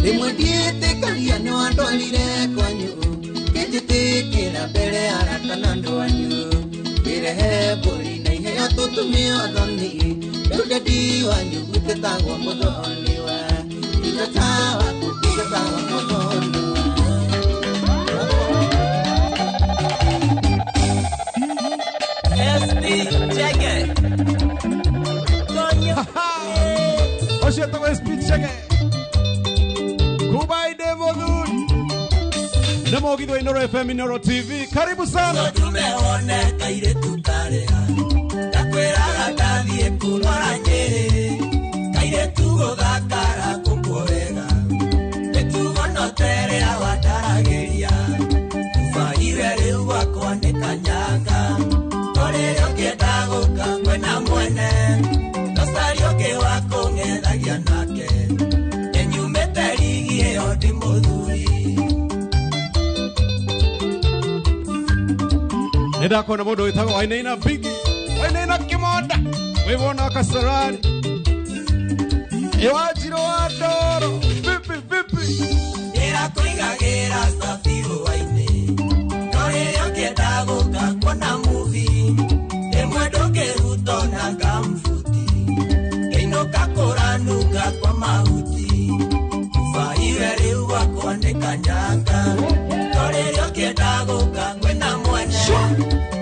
Rĩmwe ndiĩtĩkagia nĩ wandwarire kwanyu kĩnjĩtĩkĩra mbere arata na andũ anyu ngĩrehe mbũri na iheo tũtumio thoni rĩu ndadi wanyu gwĩtĩtagwo mũthoni we itata waku gwĩtagwo mũthoni. Ũcio tagwo SP Chege Kubaide Muthuri nĩ mũgithi wa Inooro FM, Inooro TV, karibu sana. Tumeone kairetu karea ndakwĩraga ndathiĩ kũrora Nyĩrĩ kairetu gũthakara kũkuo wega mĩtugo no terĩa wandaragĩria baiwe rĩu gwakwa nĩ kanyanga torĩrĩ ũngĩenda gũka kwĩna mwene ndocari ũngĩ wa kũng'ethagia nake nĩnyumĩte rigi ĩyo ndĩ mũthuri. Nĩndakona mũndũ wĩtagwo Wainaina Bigi, Wainaina Kĩmonda wĩwona Kasarani Iwanjirũ wa Ndoro vipi vipi Ndĩrakũigagĩra cabi rũa-inĩ no rĩrĩa ũngĩenda gũka kuona movie rĩmwe ndũngĩrutwo na kambuti ngĩinũka kũranunga kwa mahuti baiwe rĩu gwakwa nĩ kanyanga no rĩrĩa ũngĩenda gũka kwĩna mwene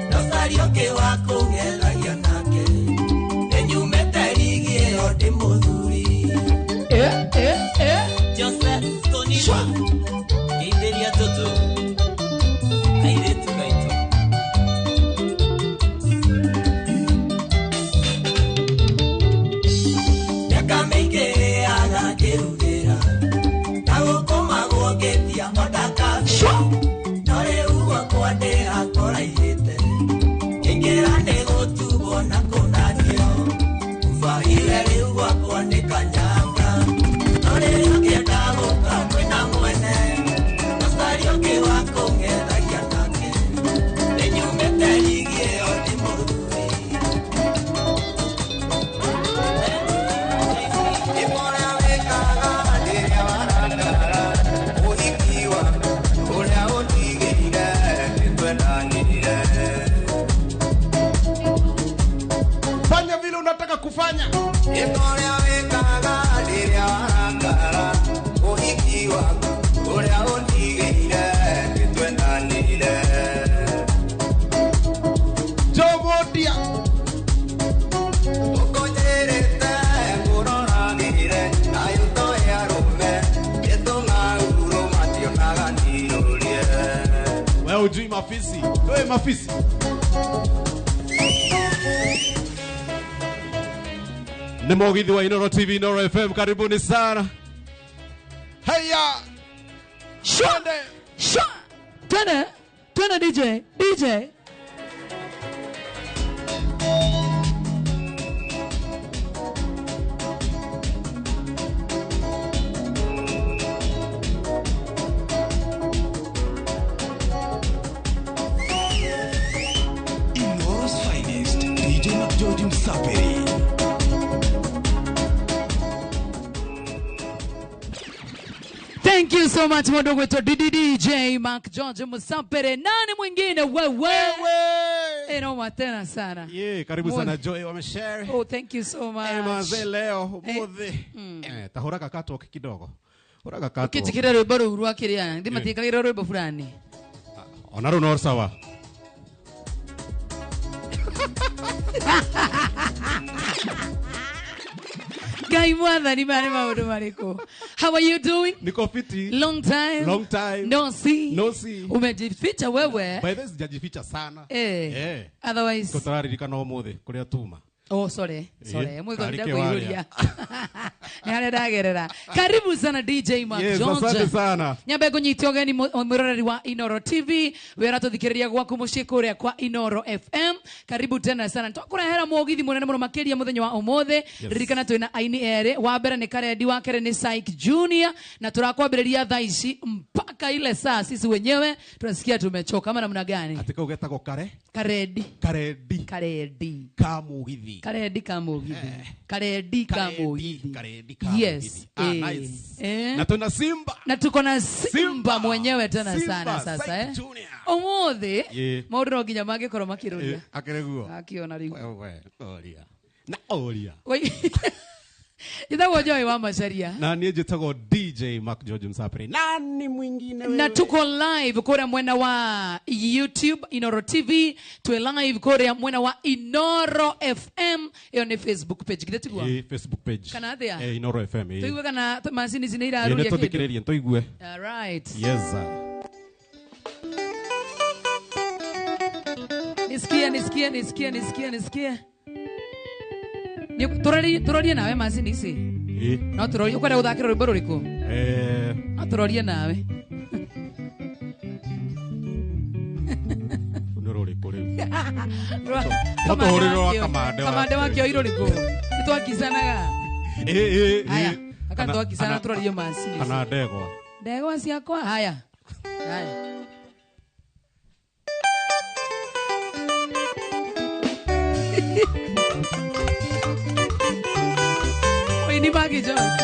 ndocari ũngĩ wa kũng'ethagia nake nĩnyumĩte rigi ĩyo ndĩ mũthuri. Joseph Tony Geithĩria tũtũ kairĩtu gaitũ. Mĩaka mĩingĩ ĩaga ngĩrugĩra na gũkũmagwo ngĩtia ona kabi no rĩu gwakwa ndĩrakũraihĩte ngĩingĩra nĩ gũtugwo na kũnanio baiwe rĩu gwakwa nĩ kanyanga no rĩrĩa ũngĩenda gũka kwĩna mwene ndocari ũngĩ wa kũng'ethagia nake nĩnyumĩte rigi ĩyo ndĩ mũthuri. Ũrĩa wĩkaga rĩrĩa warakara ũhiki waku ũrĩa ũndigĩire nĩtwendanire. Fanya vile unataka kufanya. Ũrĩa wĩkaga rĩrĩa warakara ũhiki waku ũrĩa ũndigĩire nĩtwendanire. Jomodia Ũkũnjĩrĩte ngũroragĩre nayo toĩ arũme gĩtũng'aurũ mationaga ndirũrie. Wewe hujui mafisi, wewe mafisi. Ni mũgithi wa Inooro TV, Inooro FM, karibuni sana. Haya. Twende. Twende. Twende DJ, DJ. Inooro's finest, DJ McGeorge Msaperi. Thank you so much mdogo wetu DDJ Mark George Musapere. Nani mwingine wewe? Noma tena sana. Yeah, karibu sana Joy wameshare. Oh, thank you so much. Mazee leo umuthi. Tahura kakato kidogo. Hura kakato. Ukitikira rwimbo rũu rwa kĩrĩa, ndi matikagĩra rwimbo fulani. Ona rũu no sawa. Ngai mwathani mare maũndũ marĩkũ? How are you doing? Niko fiti. Long time. Long time. No see. No see. Umejificha wewe. By this sijajificha sana. Otherwise. Tũtararirikana ũmũthĩ kũrĩa tuma. Oh, sorry. Sorry. Mwiko Karike ndakũihũria. waria. Nĩ harĩa ndagerera. Karibu sana DJ Mark Yes, George. asante sana. Nyambe ngũnyite ũgeni mwĩroreri wa Inooro TV, wĩra tũthikĩrĩria gwaku mũciĩ kũrĩa kwa Inooro FM. Karibu tena sana. Twakũrehera mũgithi mũnene mũno makĩria mũthenya wa ũmũthĩ. Ririkana twĩna aini erĩ. Wa mbere nĩ Karendi, wa kerĩ nĩ Syke Junior, na tũrakwambĩrĩria thaa ici mpaka ile saa sisi wenyewe tunasikia tumechoka ama namna gani? Atĩ kau getagwo kare? Karendi. Karendi. Karendi. Ka mũgithi. Karendi ka mũgithi. Karendi ka mũgithi. Karendi. Karendi ka Yes. Ah, Eh. nice. Eh. Na tuna Simba. Na tuko na Simba, Simba mwenyewe tena Simba, sana sasa Psych eh. Junior. Umuthi Yeah. maundu no nginya mangikorwo makiroria. Eh, akĩrĩ Akiona riu. Wewe, oria. Na oria. Njĩtagwo Joy wa Macharia. Na niĩ njĩtagwo DJ Mark George Msapri. Nani mwingine wewe? Na tuko live kuria mwena wa YouTube Inoro TV, twi live kuria mwena wa Inoro FM, iyo ni Facebook page githĩ tiguo? Eh, Facebook page. Kana athĩa? Eh, Inoro FM. Eh. Tuigue kana macini ici nĩ Eh, iraruria nĩ kĩndũ. tũthikĩrĩrie tũigue. All right. Yes. Sir. Nisikie, nisikie, nisikie, nisikie, nisikie. Turorie, turorie nawe macini ici. Eh. No turorie, ukwenda guthakira rwimbo ruriku? Eh, No turorie nawe. nĩ rũrĩkũ rĩu? No tũhũrĩre rwa Kamande wa Kamande wa kĩo irũrĩkũ? Nĩ twakicanaga. Eh, eh, Haya, eh. aka twakicana turorie macini. Kana ndegwa. Ndegwa ciakwa haya. Haya. Oini Maggie Jones.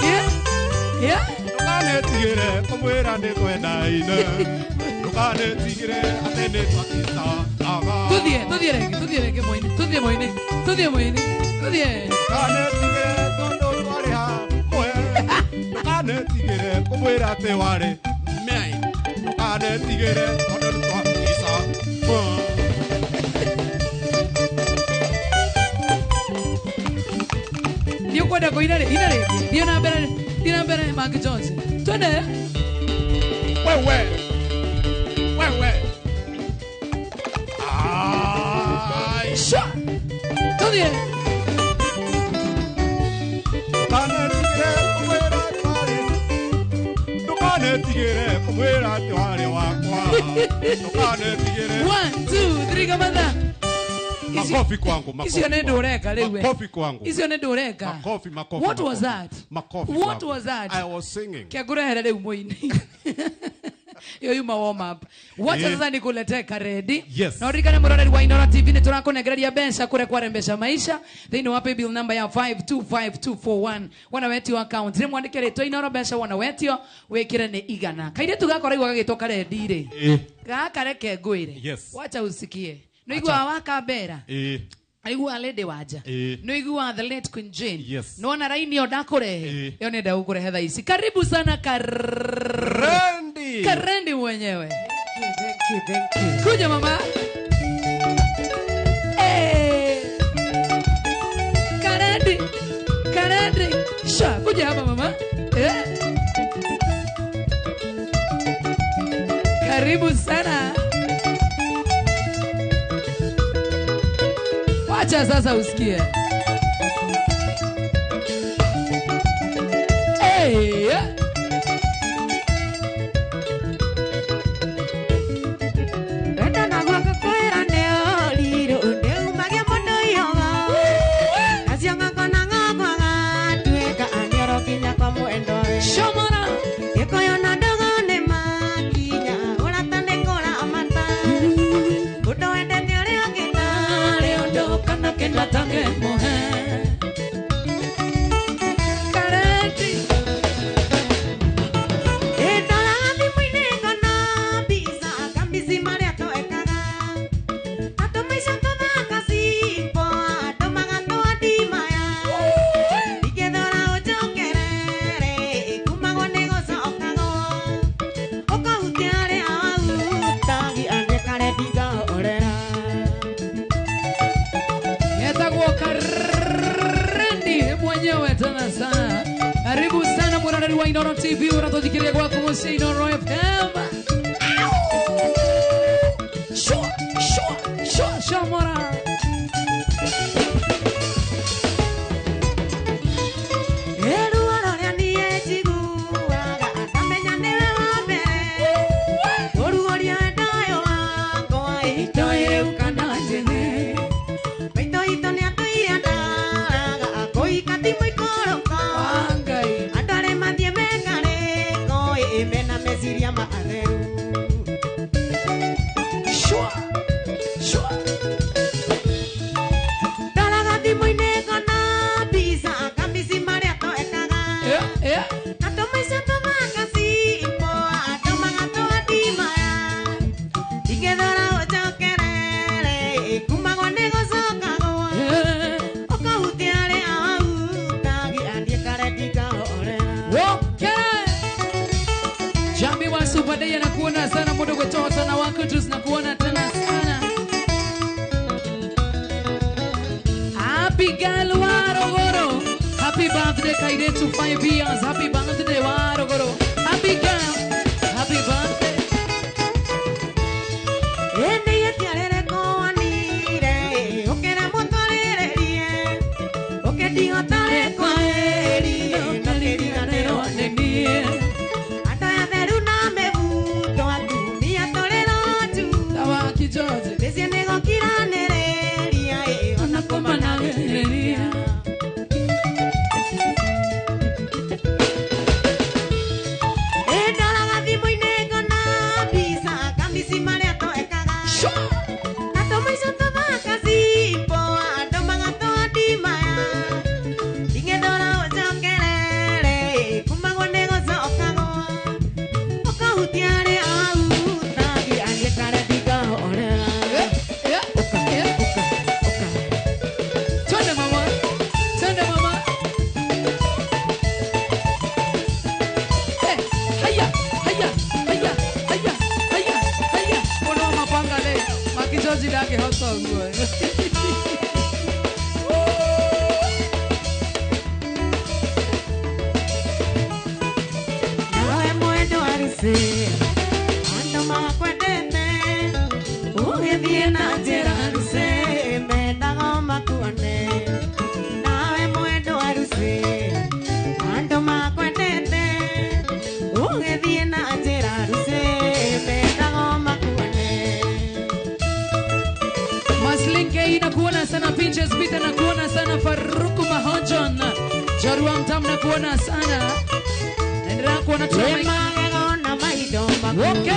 Yeah. Yeah. Ndũkanetigĩre kũmwĩra nĩ twendaine. Ndũkanetigĩre atĩ nĩ twakicanaga. Tuthie, tuthie rĩngĩ, tuthie rĩngĩ moini, tuthie moini, tuthie moini, tuthie. Ndũkanetigĩre tondũ twarĩ hamwe. Ndũkanetigĩre kũmwĩra atĩ warĩ mĩai. Ndũkanetigĩre tondũ nĩ twakicanaga. Nĩ ũkwenda kũina rĩ, ina rĩngĩ. Thiĩ na mbere, thiĩ na mbere Mark Jones. Twende. Wewe. Wewe. Ai. Sha. Tuthie. Ndũkanetigĩre kũmwĩra atĩ warĩ. Ndũkanetigĩre kũmwĩra atĩ warĩ wakwa. Ndũkanetigĩre. 1 2 3 kamatha. Makofi kwangu, makofi. Icio nĩ ndũreka rĩu we. Makofi kwangu. Icio nĩ ndũreka. Makofi, makofi. What was makofi. that? Makofi What kwangu. was that? I was singing. Kĩangũrehere rĩu mũini. Iyo yuma warm up. Wacha Eh. sasa nikuletee karedi. Yes. Na uririkane mũroreri wa Inoro TV nĩ tũrakũnengereria mbeca kũrĩa kwarembesha maisha thĩinĩ wa paybill number ya 525241 wona wetio account rĩ mwandĩke rĩtwa Inoro mbeca wona wetio wĩkĩre nĩ igana. Kairĩtu gakwa raigua gagĩtwo karedi rĩ. Eh. Gaka reke ngwĩre. Yes. Wacha usikie. Nĩũiguaga wakambera. Eh. Aigua Lady Wanja. Eh. Nĩũiguaga the late Queen Jane. Yes. Nĩwona raini ĩyo ndakũrehe. Eh. Ĩyo nĩenda gũkũrehe thaa ici. Karibu sana Randy. Karendi mwenyewe. Thank you, thank you. Kuja mama. Hey. Karendi. Karendi. Sha, kuja hapa mama. Eh. Karibu sana. Wacha sasa usikie. Hey. Wendo naguo ngũkwĩra nĩ ũrirũ, ndĩumagia mũno ihoga. Nacio ng'ongo na ng'ongo agatuĩka nĩoro nginya kwa mwendwa we. Shomora. Gĩkũyũ na ndũgũ nĩ makinya, ũrata nĩ kũramata. Mũndũ wendete ũrĩa ũngĩ ndarĩ ũndũ kana kĩndũ atangĩmũhe. Karendi. Ĩndoraga thimũ-inĩ ngona mbica, kambici marĩa twekaga. Na tũmaica tũthaka simple, andũ magatũadimaya. Ingĩthura ũnjokerere, kumagwo nĩ gũcokagwo. Ũkahutia harĩa wahutagia, nĩ karendi ngahorera. Etagwo Karendi mwenyewe tena sana. Karibu sana mwanadari wa Inoro TV unatuthikiria gwaku mũciĩ Inoro FM. Shua, shua, shua, shomora. Ruo rũrĩa niĩ njiguaga, ngamenya nĩwe wa mbere. Ũruo wendo ũyũ wakwa, itoĩ rĩu kana njĩthĩ. Maitũ itũ nĩatũire andaraga, kũhika ti mũikũrũko. Wangai. Andũ arĩa mathiĩ mekarĩko, Nakuona sana mudo kutoa na wako tu nakuona tena sana. Happy girl Warogoro. Happy birthday Kairetu 5 years. Happy birthday Warogoro. Happy girl. Happy birthday. Ende yetiarere ko anire okera motorererie okendiotare ko eri no nenie. Mwendo.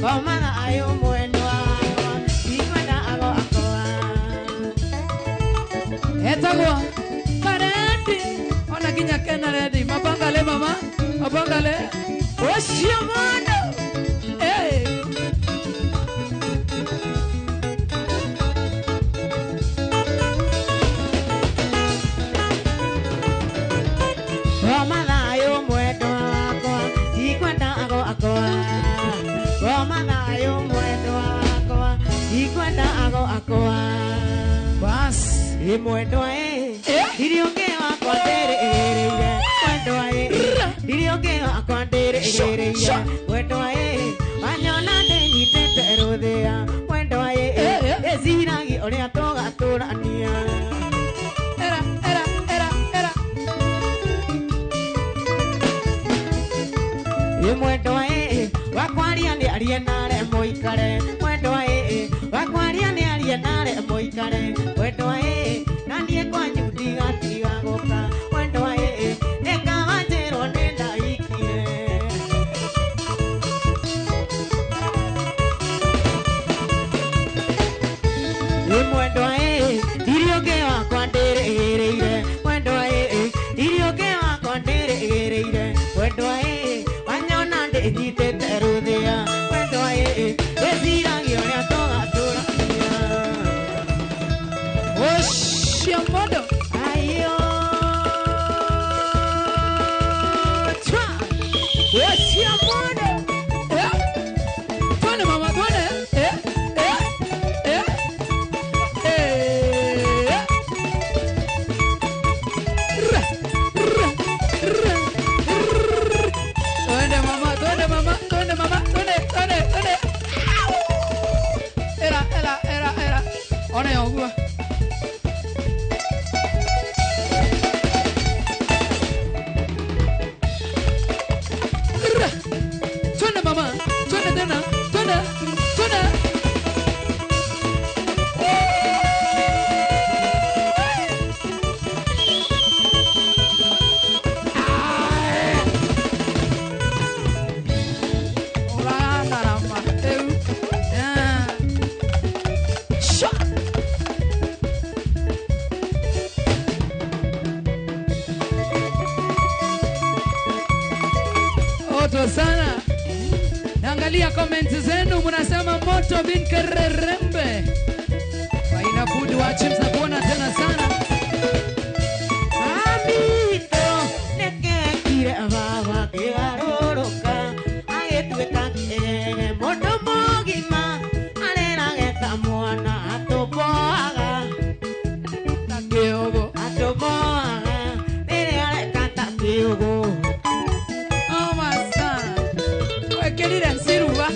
Koma thayũ mwendwa wakwa ndikwenda agwakwa. Etagwo Karedi ona kinya kena redi mapangale mama mapangale ocio mono eh. Koma thayũ mwendwa wakwa ndikwenda agwakwa. Koma thayũ mwendwa wakwa ndikwenda agwakwa. Bas Ĩ mwendwa ĩ ndirĩ ũngĩ wakwa ndĩrĩgĩrĩire mwendwa ĩ ndirĩ ũngĩ wakwa ndĩrĩgĩrĩire mwendwa ĩ wanyona ndĩnyitĩte rũthĩa mwendwa ĩ ĩciragia ũrĩa tũgatũrania. Era era era era. Ĩ mwendwa ĩ wakwaria nĩ arie nare mũikare mwendwa ĩ wakwaria nĩ arie nare mũikare mwendwa ĩ na niĩ kwanyu ndigatiga gũka mwendwa ĩ nĩkawanjĩrwo nĩ ndaikire. Ĩ mwendwa ĩ ndirĩ ũngĩ wakwa ndĩrĩgĩrĩire mwendwa ĩ ndirĩ ũngĩ wakwa ndĩrĩgĩrĩire mwendwa ĩ wanyona ndĩnyitĩte rũthĩa mwendwa ĩ ĩciragia ũrĩa tũgatũrania. Ocio mono. Ayo chwa ocio mono. Eh. Twende mama twende. Eh eh eh eh. Ra, ra, ra, ra. Twende mama twende mama twende mama twende twende twende. Era era era era. Ona yoguo. Ra. Twende mama twende tena twende twende. Uragarama eu. Ah. Sha. Moto sana. Naangalia comments zenu mnasema moto bin kererembe. Faina food wa chips na kuona tena sana. Amito nĩkĩekire baba kĩgarũrũka agĩtuĩka kĩgege mũndũ mũgima arerage ta mwana atũmboaga Ta kĩũgũ. atũmboaga rĩrĩa areka ta kĩũgũ. Oh masa. Wekirire nsiruba.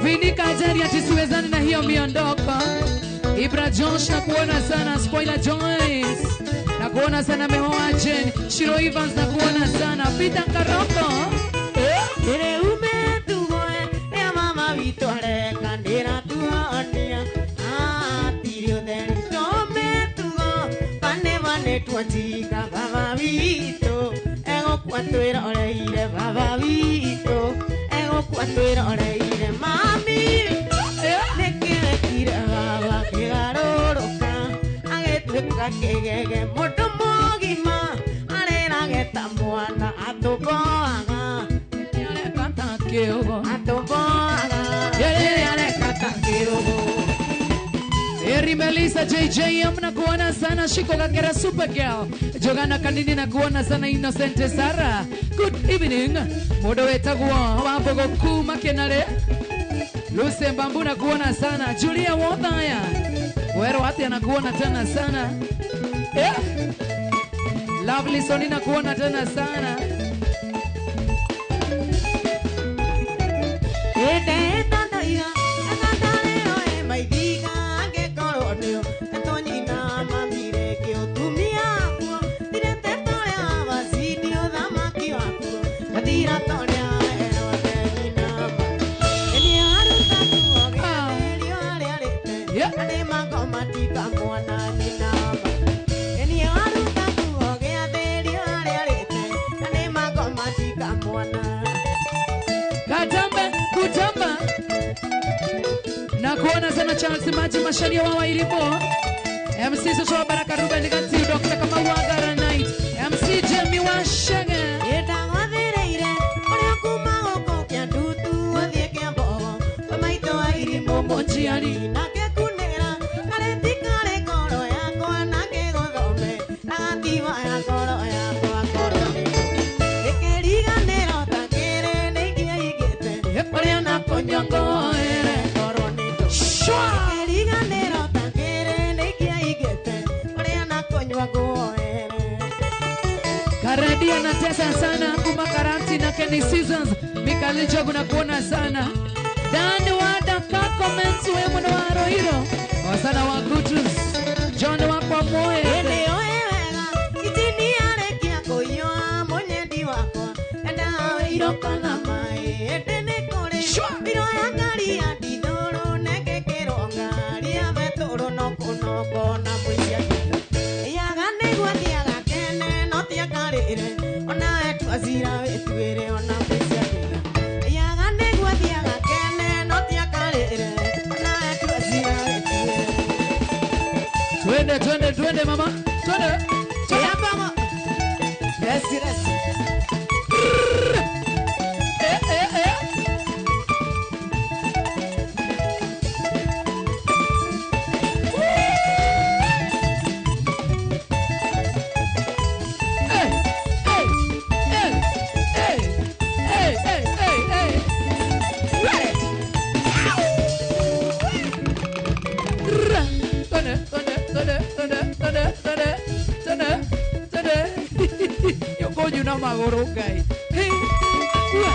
Vinika ajali ati siwezani na hiyo miondoko. Ibra Josh na kuona sana, Spoiler Joyce na kuona sana, Mehoa Jen, Shiro Evans na kuona sana, Peter Karoko. Ere ume tugoe, ea mama witũ areka ndĩratuonia atiri ũtheri tũmĩtugo bane bane tuotika baba witũ egũkua twĩroreire baba witũ egũkua twĩroreire mami nĩkĩrekire baba kĩgarũrũka agĩtuĩka kĩgege mũndũ mũgima arerage ta mwana atũmboaga atũmboaga rĩrĩa ta kĩũgũ. Eri Melissa JJM na kuona sana, Shiko Gakera Super Girl, Jogana Kanini na kuona sana, Innocent Sara. Good evening. Mũndũ wetagwo Wambogo kuma Kenare. Lucy Mbambu nakuona sana. Julia Wothaya. Wero hati anakuona tena sana. Yeah. Lovely Soni nakuona tena sana. Nakuona sana Charles Maji Masharia wa Wairimo. MC Soso Baraka Ruben Gati Dr. Kamau Wagara Night. MC Jamie Washenge. Karedia na tesa sana kuma Karanti na Kenny Seasons. Mikali Jogu na kuona sana. Dan Wada Kako Mensu we mwana wa Rohiro. Wasana wa Gutus. John wa kwa Moe. Twende, twende, twende mama. Twende. Twende mama. Yes, yes. Eh, eh, eh. Hey, hey, hey, hey, hey, hey, hey, hey. Twende, twende, twende, twende, twende, twende, twende, twende. Yokonyu na magũrũ Ngai. Hey, we.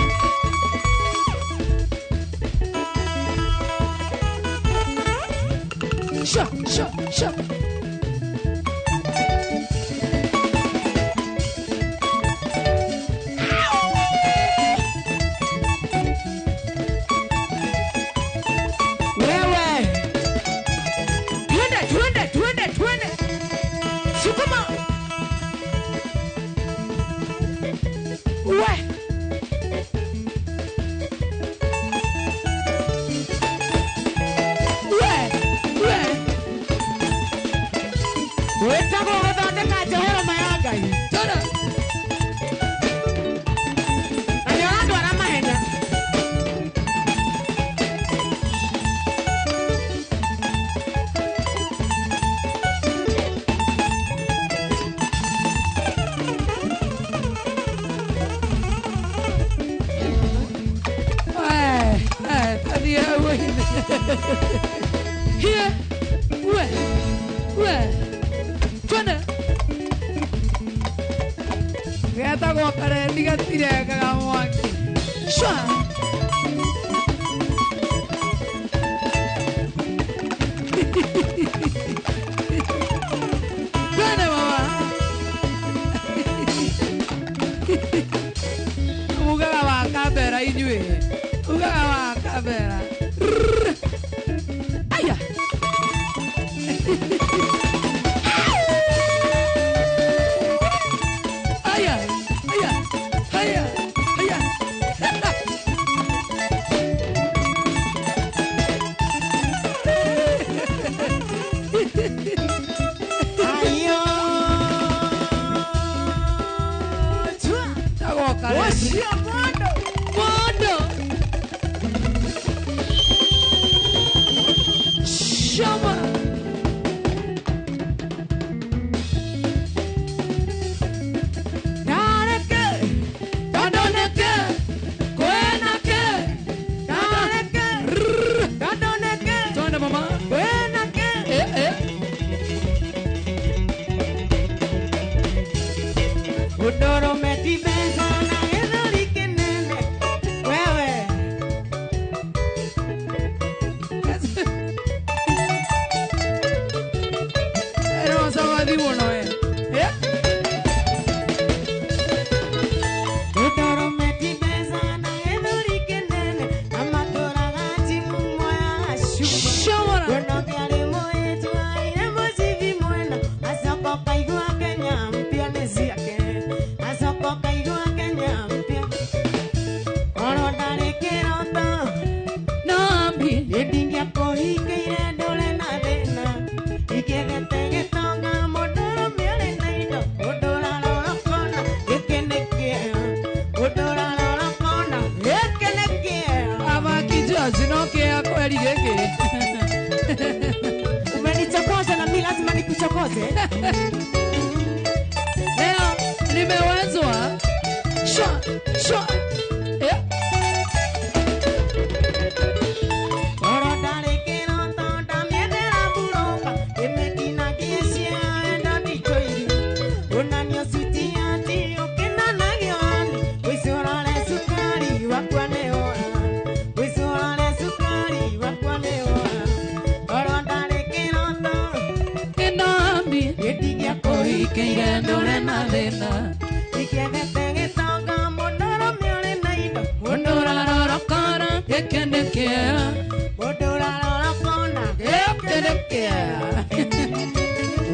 Sha, sha, sha. Wewe. Twende, twende, twende, twende. Sukuma. We. We, we. Wetagwo gũthondeka njohero maya Ngai. Twende. Na nĩ ũrandwara mahenya. Here, we, we, twende. Getagwo karendi gatirengaga mwaki. Shwa. Twende mama. Ugaga wa kamera inyuĩ. Ugaga wa kamera. Aya. Aya, aya, aya, aya. Kali muno we. Umenichokoza na mimi lazima nikuchokoze. Leo nimewezwa. Shwa shwa.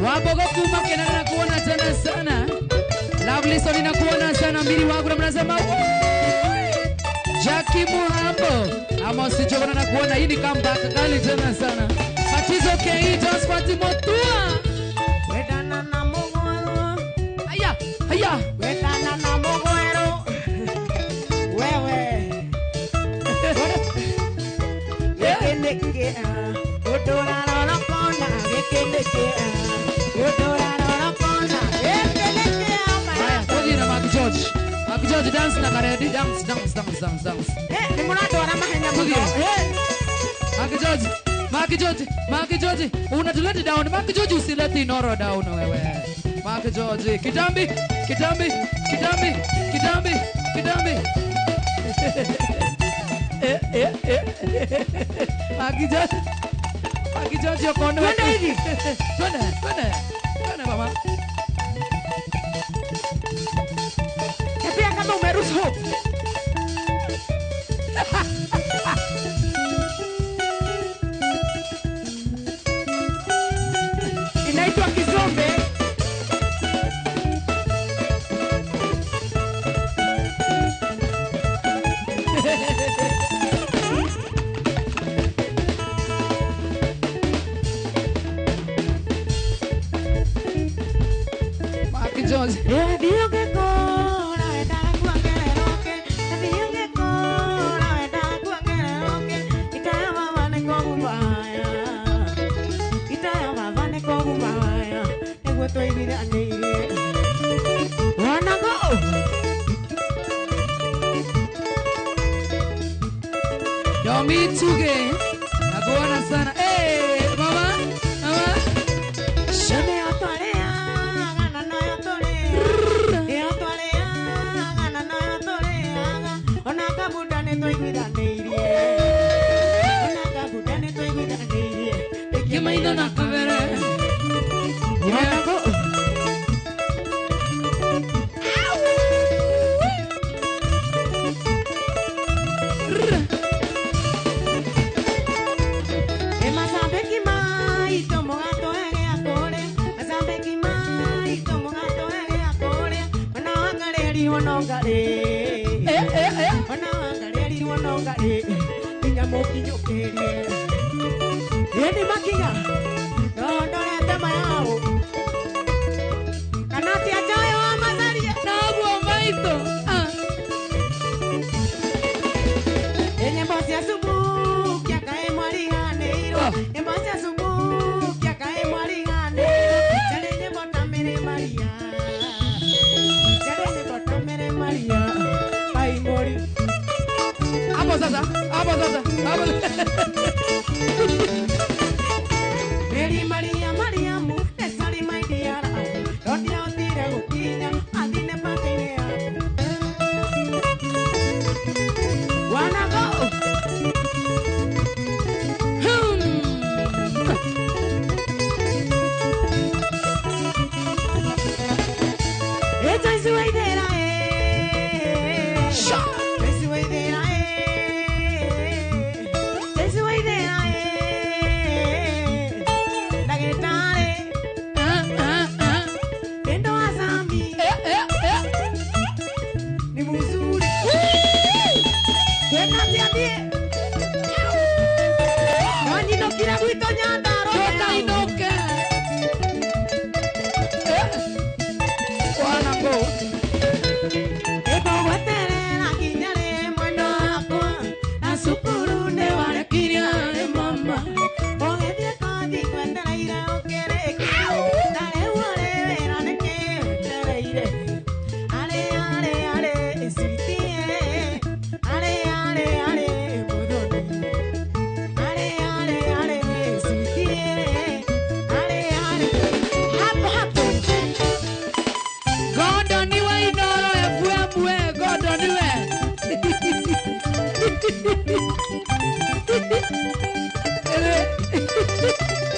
Wabogo kuma kenana na kuona tena sana. Lovely Soni na kuona sana mbili wangu na mnasema Jackie Muhambo Amos Jogona na kuona hii ni comeback kali tena sana. Matizo KE Just Fatima Tua. Wedana na mugwero. Haya, haya. Wedana na mugwero. Wewe. Haya, Mark George dance na karedi dance dance dance dance dance. Ni mnatwara mahenya muno. Mark George, Mark George, Mark George, unatuleta down. Mark George usilete Inoro down wewe. Mark George, kitambi, kitambi, kitambi, kitambi, kitambi. Mark George. Mark George yokono. Twende hivi. Twende, twende. Twende mama. Pia kama umeruhusu hope. Inaitwa kizombe. Mark George. Mituge nakuona sana. Hey, mama, mama. Kimaitho na kabere. Hapo sasa, hapo sasa, hapo. Ndokire gwitũ Nyandarũa. Tũkainũke. Wanangu. Ĩgũgweterera nginya rĩ mwendwa wakwa, na cukuru nĩwarekirie mama. Ũgĩthiĩ kothi ngwetereire ũkĩrĩkia, na rĩu ũrĩ wĩra nĩkĩ wetereire? Arĩ arĩ arĩ sweetie, arĩ arĩ arĩ mũthoni. Arĩ arĩ arĩ sweetie, arĩ arĩ hapo hapo. Gordon niwe Inoro FM we, Gordon niwe.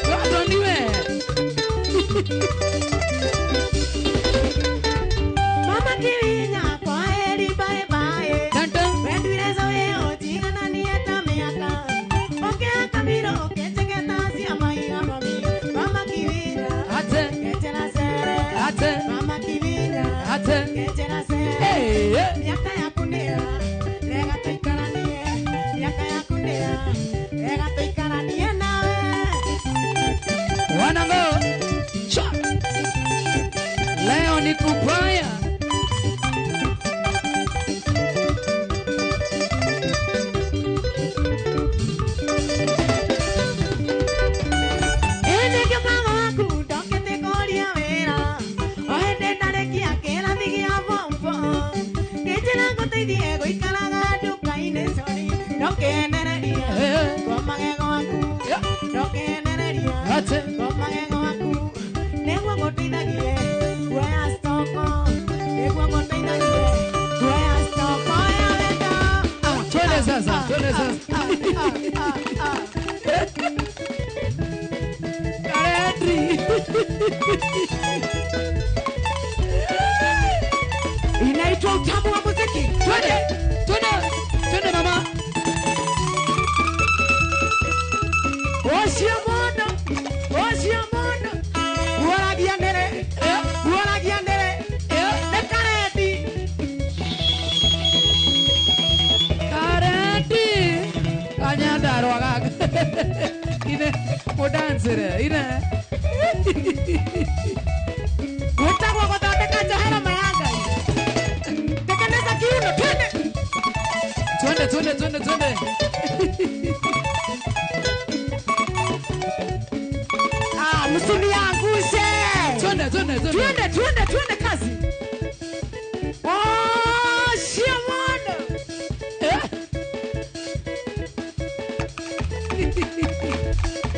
Gordon niwe. Mama Kirinya, kwaheri bye bye. Tanta. Wendwire zoe otigananie ta mĩaka. Ũkĩra kamiro ũkĩnjĩgeta cia maiga mami. Mama Kirinya, Ate. kĩnjĩra cere. Ate. Mama Kirinya, Ate. kĩnjĩra cere. Hey, eh. Mĩaka yaku nĩ ya, rega tũikaranie. Mĩaka yaku nĩ ya, rega tũikaranie nawe. Wanangu. Cha. Leo ni kubaya. Ĩndĩ ngĩmaga waku ndokĩte kũria wĩra. O hĩndĩ ndarĩkia kĩrathi gĩa form four. Ngĩnjĩra ngũteithie gũikaraga nduka-inĩ sorry. Ndũkenereria ngomage gwaku. Ndũkenereria Ate. ngomage gwaku. Nĩguo ngũteithagie kuoya stoko. Nĩguo ngũteithagie kuoya stoko ya wendo. Twende sasa, twende sasa. Karedri. Inaitwa utamu wa muziki. Twende, twende, twende mama. Ocio mono, ocio mono. Guoragia ndere, guoragia ndere. Nĩ kareti. Karedi. Kanyandarua gaka. Ine, mudancere, ine. Gwĩtagwo gũthondeka njohero ma ya Ngai. Tekeneza kiuno, twende. Twende, twende, twende, twende. Ah, msiniangushe. Twende, twende, twende. Twende, twende, twende kazi. Ocio mono.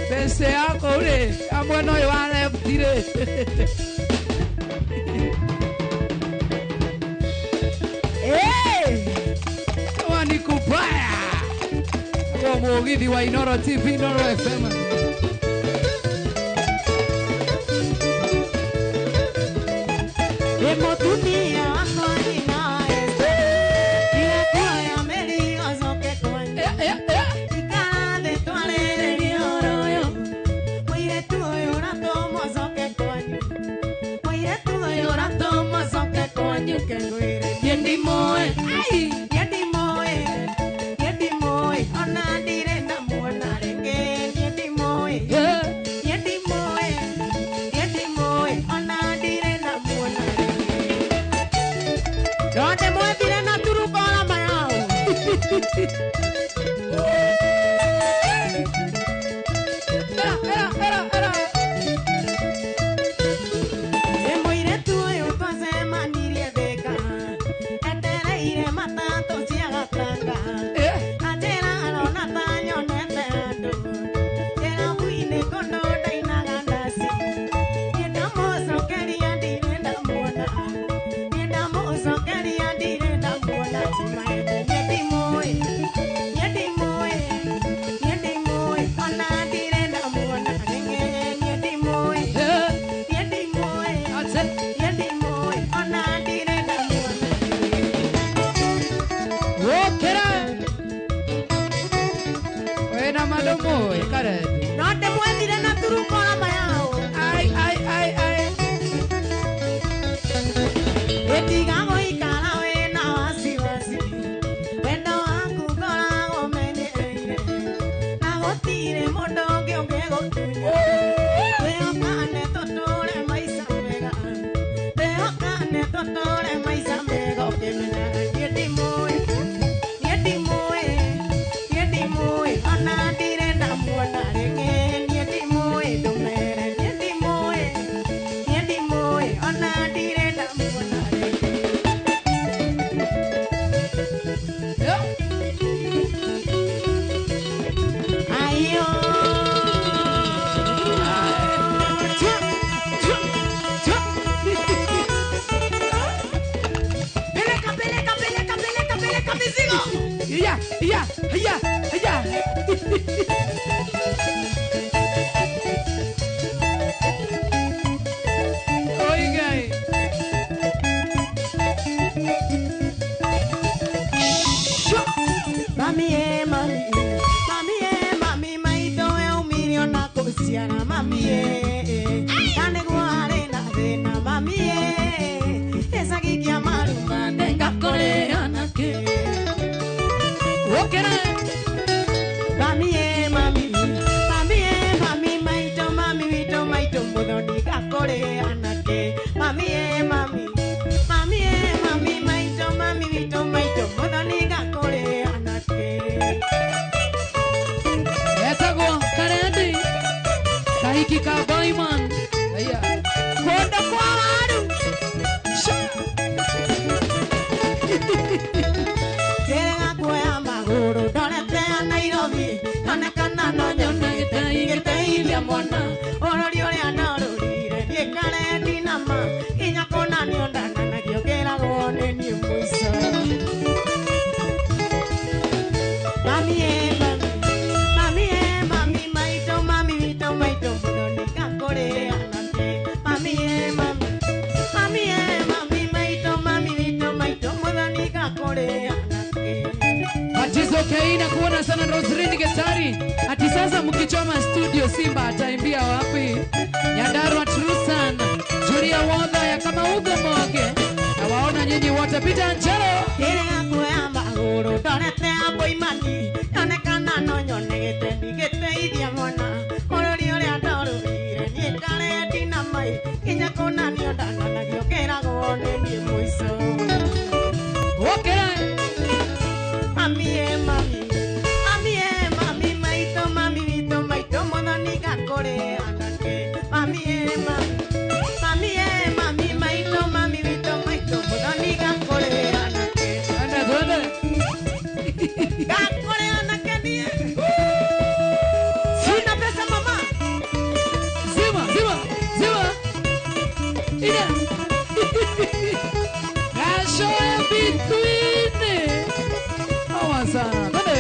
Bese yako ule, amwe no yo left ile. Eh. Kama ni kubaya. Kwa mugithi wa Inoro TV, Inoro FM. Ĩ mũtumia wakwa nĩnae. Tiga kuoya mĩrigo ũcoke kwanyu. Ikara thĩ twarĩrĩrie ũhoro ũyũ. Mũirĩtu ũyũ ũratũma ũcoke kwanyu. Mũirĩtu ũyũ ũratũma ũcoke kwanyu kengwĩre. Niĩ ndimũĩ. Ai, niĩ ndimũĩ. Niĩ ndimũĩ. Ona ndirĩ ndamuona rĩngĩ. Niĩ ndimũĩ. Niĩ ndimũĩ. Niĩ ndimũĩ. Ona ndirĩ ndamuona rĩngĩ. Nonde mwethire na turukora mayao. Era, era, era, era. Ĩ mũirĩtu ũyũ twacemanirie Thĩka, etereire matatũ cia gatanga. Anjĩra arona ta nyonete andũ, kĩrabu-inĩ kũndũ ndainaga ndaci. Niĩ ndamũcokeria ndirĩ ndamuona, niĩ ndamũcokeria ndirĩ ndamuona. Chimaete niĩ ndimũĩ, niĩ ndimũĩ, niĩ ndimũĩ, ona ndirĩ ndamuona rĩngĩ. Niĩ ndimũĩ, niĩ ndimũĩ, niĩ ndimũĩ, ona ndirĩ ndamuona. Wokera. Wena madomo, karedi. No ndĩmwethire na turukora mayao. Ai, ai, ai, ai. Ĩtiga gũikara wĩna wasiwasi, wendo waku ngoragwo menyereire, na gũtirĩ mũndũ ũngĩ Ũngĩgũtunya. Twĩhokane tũtũũre maica mega. Twĩhokane tũtũũre maica mega ũkĩmenyaga niĩ ndimũĩ. Niĩ ndimũĩ. Niĩ ndimũĩ. Ona ndirĩ ndamuona rĩngĩ. Niĩ ndimũĩ ndũmere. Niĩ ndimũĩ. Niĩ ndimũĩ. Ona ndirĩ ndamuona rĩngĩ. Yeah. Ayo. Peleka, peleka, peleka, peleka, peleka mizigo. Iya, iya, iya, iya. Oiga. Mami e mami, mami e mami, maitho yaumire ona kũciara mami e. Na nĩguo arĩ na thĩna mami e. Gĩcagi kĩa Maruma Ngakore anake. Okere. Mami e mami, mami e mami, maitho mami witũ maitũ mũthoni ngakũrĩ anake. Mami e mami, mami e mami, maitũ mami witũ maitũ mũthoni ngakũrĩ anake. Etagwo Karendi. Kahiki ka Boyman. Iya. Kũndũ kwa waru. Kĩrĩga kuoya magũrũ ndorete ya Nairobi onekana no nyone gĩteithia mwana ũrori ũrĩa ndorũrire niĩ Karendi nama nginya kũnanio ndananagio ngĩragwo nĩ niĩ mũico. Mami e mami, mami e mami, maitũ mami witũ maitũ mũthoni ngakũrĩ anake. Mami e mami, mami e mami, maitũ mami witũ maitũ mũthoni ngakũrĩ anake. Atizo Keina kuona sana Roslyn Getari. Ati sasa mkichoma studio Simba ataimbia wapi? Nyandarua Trusan, Julia Wodha ya kama Ugo Moge. Nawaona nyinyi wote Peter Angelo. Kĩrĩga kuoya magũrũ ndorete ya Boimani onekana no nyone gĩtemi gĩteithia mwana ũrori ũrĩa ndorũrire niĩ Karendi na mai nginya kũnanio ndananagio ngĩragwo nĩ niĩ mũico. Okere. Mami e mami, mami e mami, maitũ mami witũ maitũ mũthoni ngakũrĩ anake. Mami e mami, mami e mami, maitũ mami witũ maitũ mũthoni ngakũrĩ anake. Twende twende. Ngakũrĩ anake niĩ. Sina pesa mama. Zima, zima, zima. Ina. Gasho ya between. Hawa sana. Twende.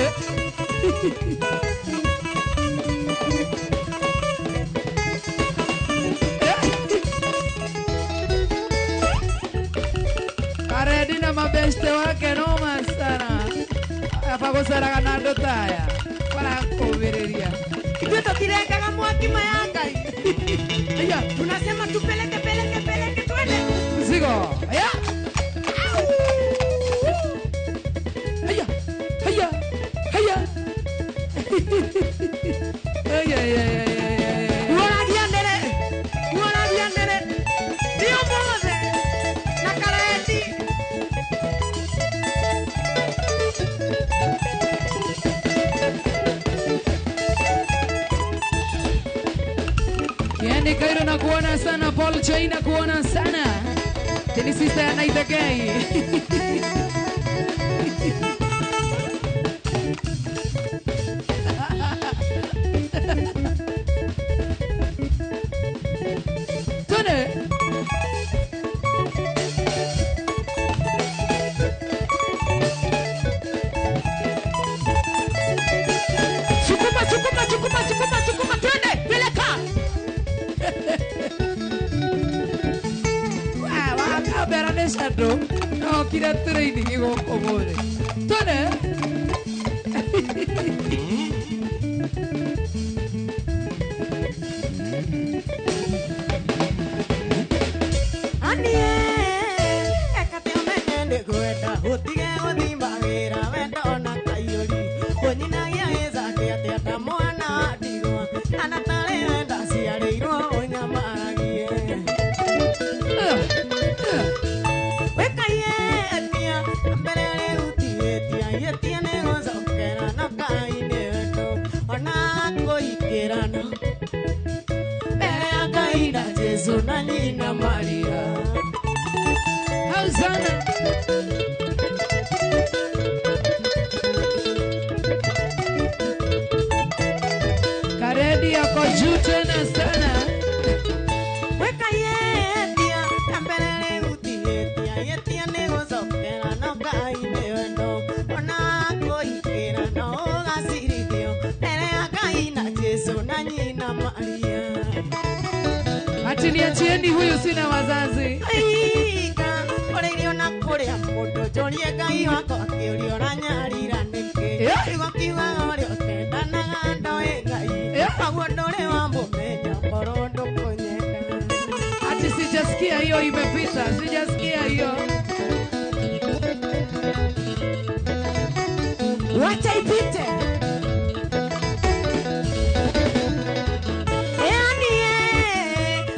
Karendi na mabeste wake noma sana. Apa gũceraga na andũ ta aya marakũmĩrĩria. Ithuĩ tũtirengaga mwaki maya Ngai. Aya, Tunasema tupeleke peleke peleke twende. mzigo. Aya. Aya. Aya. Aya. Aya, aya, aya, aya, aya. Muoragia ndere. Muoragia ndere. Ti ũmũthĩ. Na Karendi. Kieni Kairo na kuona sana, Paul Choi na kuona sana. Tini sister ya Naitha Gay. Twende. Sukuma sukuma sukuma sukuma sukuma twende peleka. Wakambera nĩ candũ nokire training gũkũ mũthĩ. Twende. Anie, ekate ũmenye nĩngwenda ũtige gũthimba wĩra wenda ona kaiyũri. Ũnyinagia gĩcakĩ atĩa ta mwana wa ndigwa. Ona kũingĩrana mbere ya Ngai na Jesu na nyina Maria. Hosanna. Karedi yako juu tena sana. Weka yetia ya mbere rĩu ti hĩtia yetia nĩ gũcokera no Ngai nĩ wendo ona kũingĩrana ũgacirithio mbere ya Ngai na Jesu na nyina Maria. Ati niachieni huyu, sina wazazi. Aika ũrĩirio na kũrĩa mũndũ njũrie Ngai wakwa akĩũria ũranyarira nĩkĩ. Kiugo kiugaga ũrĩa ũtendanaga ndoĩ Ngai. Koguo ndũrĩ wamũmenya korwo ndũkũnyenda. Ati sijasikia hiyo, imepita. Sijasikia hiyo. Wacha ipite. Yaani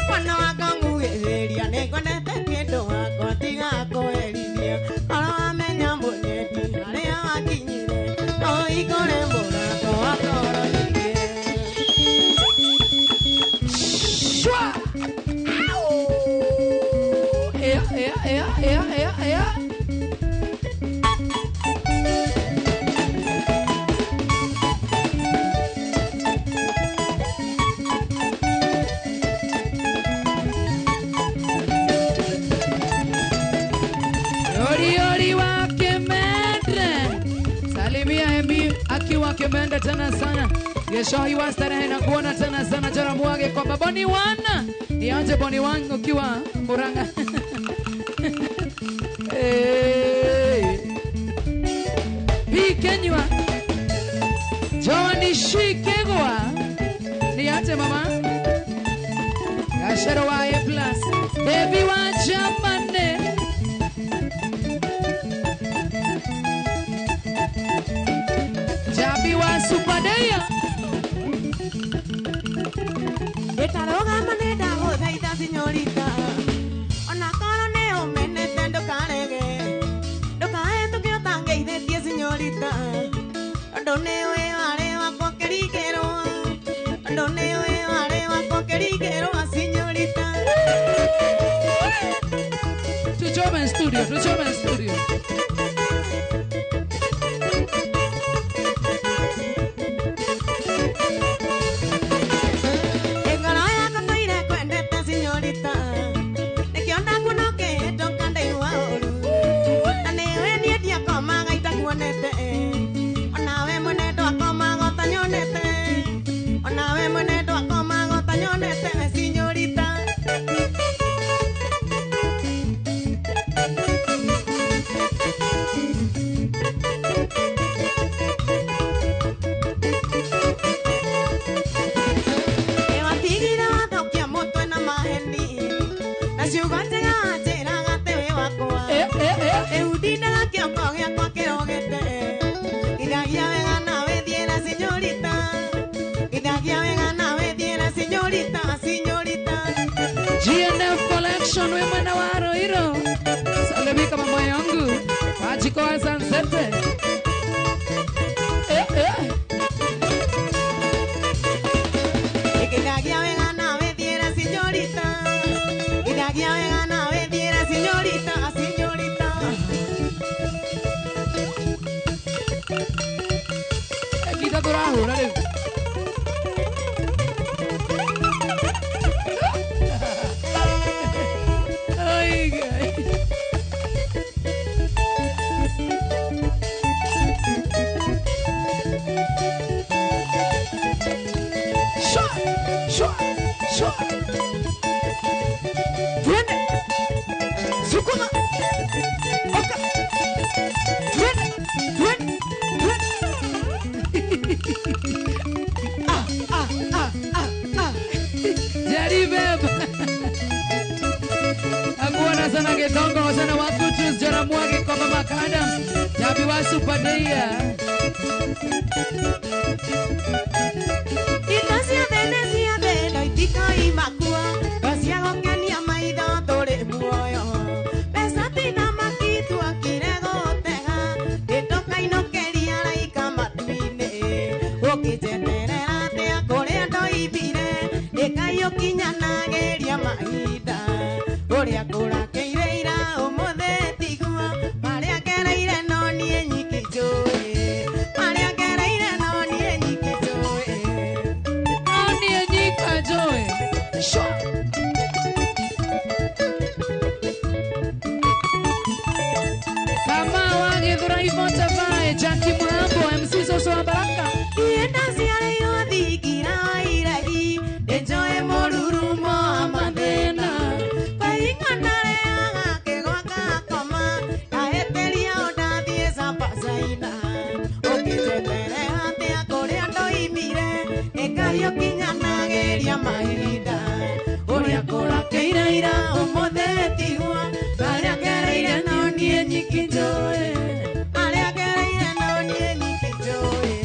mwana wakwa ngugĩrĩria nĩngwendete kĩndũ wakwa tiga kũherithia oro wamenya mũnyendi harĩa wakinyire no ũhingũre mũrango wa ngoro nyingĩ. Shwa! Au! Ea, ea, ea, ea, ea, ea. Ori ori wa Kimende. Salimia Emi akiwa Kimende tena sana. Geshohi wa starehe na kuona tena sana Jora Mwage kwamba Boni Wana. Niaje Boni Wan ukiwa Murang'a. Hey. P Kenywa. Joani Shikegwa. Niaje mama. Gashero wa A plus. Baby wa Jamane. Jabi wa Supadeya. Ĩtarũgama nĩ ndagũthaitha sinyorita ona korwo nĩ ũmenete ndũkarege ndũkahĩtũke ũtangeithĩtie sinyorita ũndũ nĩ ũĩ warĩ wakwa kĩringĩrwo ũndũ nĩ ũĩ warĩ wakwa kĩringĩrwo sinyorita. Tuchome studio, tuchome studio. Ngoro yakwa tũire kwendete sinyorita nĩkĩo ndakuona ũkĩhĩtũka ndaigua ũru na nĩũĩ niĩ ndiakomaga itakuonete onawe mwene ndwakomaga ũtanyonete onawe mwene ndwakomaga ũtanyonete sinyorita. Watigire wathũkia mũtwe na maheni na ciugo njega wanjĩraga atĩ wĩ wakwa rĩu ndindaga kĩongo gĩakwa kĩrogete githagia wega nawe thiĩ na sinyorita githagia wega nawe thiĩ na sinyorita sinyorita. GNF Collection we mwana wa Roiro. Salimika mama yangu. Wajiko wa Sansete. Eh, eh. Githagia wega nawe thiĩ na sinyorita githagia wega nawe thiĩ na sinyorita sinyorita. Kita tũrahũra rĩu. Ai, Ngai. Shwa, shwa, shwa. Twende sukuma oka twende twende twende ah ah ah ah ah. Jaribeba. Akuona sana Githongo sana wa Kutus Jora Mwage kwa Mama Adams. Jabi wa Supadeya. Indo ciothe nĩ ciothe no itikoimakua ngo cia gũkenia maitho tũrĩ muoyo mbeca tina makitu akire gũtega kĩndũ kainũkĩria raika matu-inĩ ũkĩnjeterera mahinda ũrĩa kũrakeire ira ũmũthĩ tiguo marĩa ngereire no niĩ nyiki njũĩ marĩa ngereire no niĩ nyiki njũĩ no niĩ nyika njũĩ. Kama wagithura ivotavae Jackie Muhambo MC Soso wa Baraka. Ienda ciarĩirwo thingira wa iregi nĩnjũĩ mũrurumo wa mathĩna kwahinga ndarĩaga kĩgwa ngakoma ndahĩtĩria o ndathiĩ Zapa China ũkĩnjetere atĩa kũrĩa ndoimire nĩ Ngai ũkinyanagĩria mahinda ũrĩa kũrakeire ira ũmũthĩ tiguo marĩa ngereire no niĩ nyiki njũĩ marĩa ngereire no niĩ nyiki njũĩ.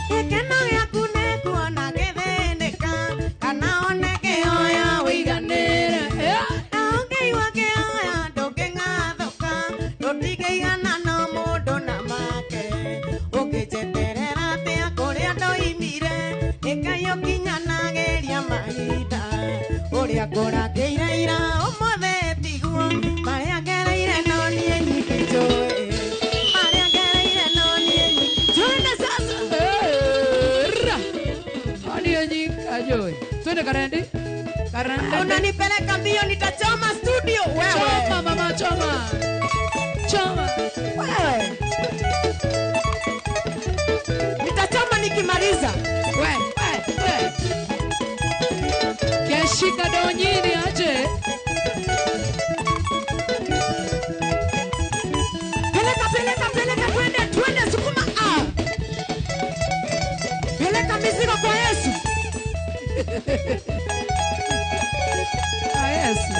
Gĩkeno gĩaku nĩ kuona gĩthĩnĩka kana one kĩhoya wĩiganĩre na ũngĩigua kĩhoya ndũngĩng'athũka ndũtingĩigana no mũndũ na make ũngĩnjeterera atĩa kũrĩa ndoimire nĩ Ngai ũkinyanagĩria mahinda ũrĩa kũrakĩire ira ũmũthĩ tiguo marĩa ngereire no niĩ nyiki njũĩ marĩa ngereire no niĩ nyiki Twende sasa. Niĩ nyika njũĩ. Twende Karendi. Karendi. Unanipeleka mbio nitachoma studio wewe. Choma mama choma. Choma. Wewe. Nitachoma nikimaliza. We, we, we. Keshika donyini aje. Peleka peleka peleka twende twende sukuma ah. Peleka mizigo kwa Yesu. Ah, Yesu.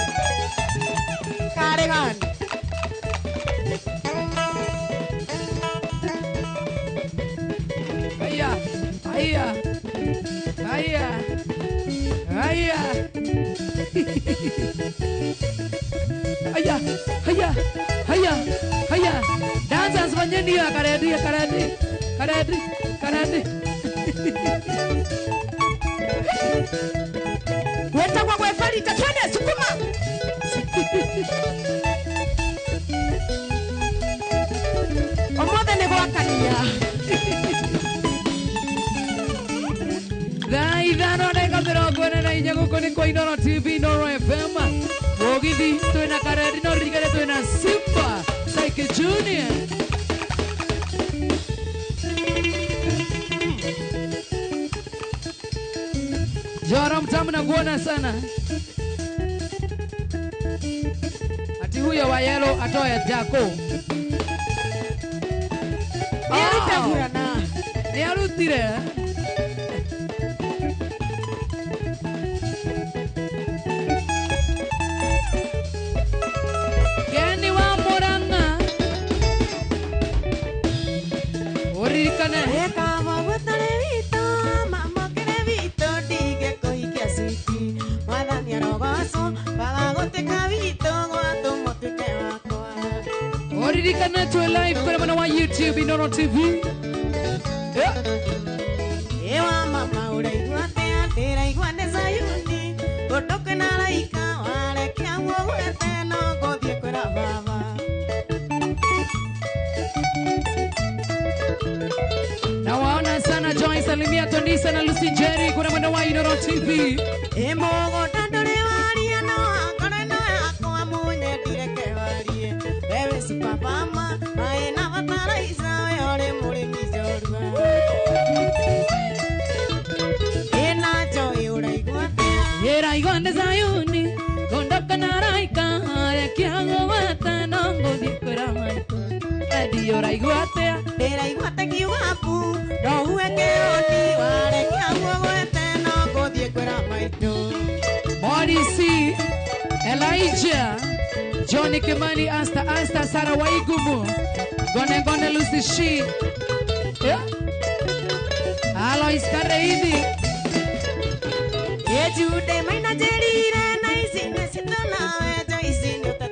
Kare gani? Haya, haya. Haya. Haya. Haya, haya, haya, haya. Dancers fanyeni hiyo Karendi, Karendi. Karendi, Karendi. Wetagwa gwe Farita twende sukuma. Omothe nĩ gwakania. Thaa ithano ndagĩka 44 gũkũ nĩ kwa Inoro TV Inoro FM. Mũgithi twĩna Karendi no ririkane twĩna Simba Psyche Junior. Jora mtamu na kuona sana. Ati huyo wa yellow atoe jako. Nĩarute burana. Nĩarutire. Keni wa Murang'a. Ũririkane. Ĩkaba gũtarĩ witũ, mama kĩrĩ witũ, ndingĩkũhikia switi. Mwathani arogocwo, baga gũtuĩka witũ, gwatũmwo ũtuĩke wakwa. Ũririkane twĩ live kũrĩ mwena wa YouTube Inoro TV. Yeah. Ewa mama ũraigua atĩa ndĩraigua nĩ Zayuni ũndũ kwĩna araika warekia guogwete no ngũthiĩ kwĩra baba. Nawaona sana Joy, salimia Tonisa na Lucy Jerry kuna mwena wa Inoro TV. Ĩ mũgũnda ndũrĩ waria no ngoro ĩno yakwa mũnyendire kewarie wewe supapama maĩ na bataraica we ũrĩ mũrĩmi njorua. Ĩna Joy ũraigua atĩa Ĩraigua nĩ Zayuni kondoka na raika rekia ngũgwata no ngũthiĩ kwĩra maitũ. Endi ũraigua atĩa? Ndĩraigua ta ngiuga mbu ndogue kĩoni warekia guogwete no ngũthiĩ kwĩra maitũ. Morisi, Elijah, Johnny Kimani, Asta Asta, Sara Waigumu, Gone Gone Lucy Shi, yeah. Alois Kareithi. Ejude maina njĩrire na ici nĩ citũ nawe Joyce nĩ ũtete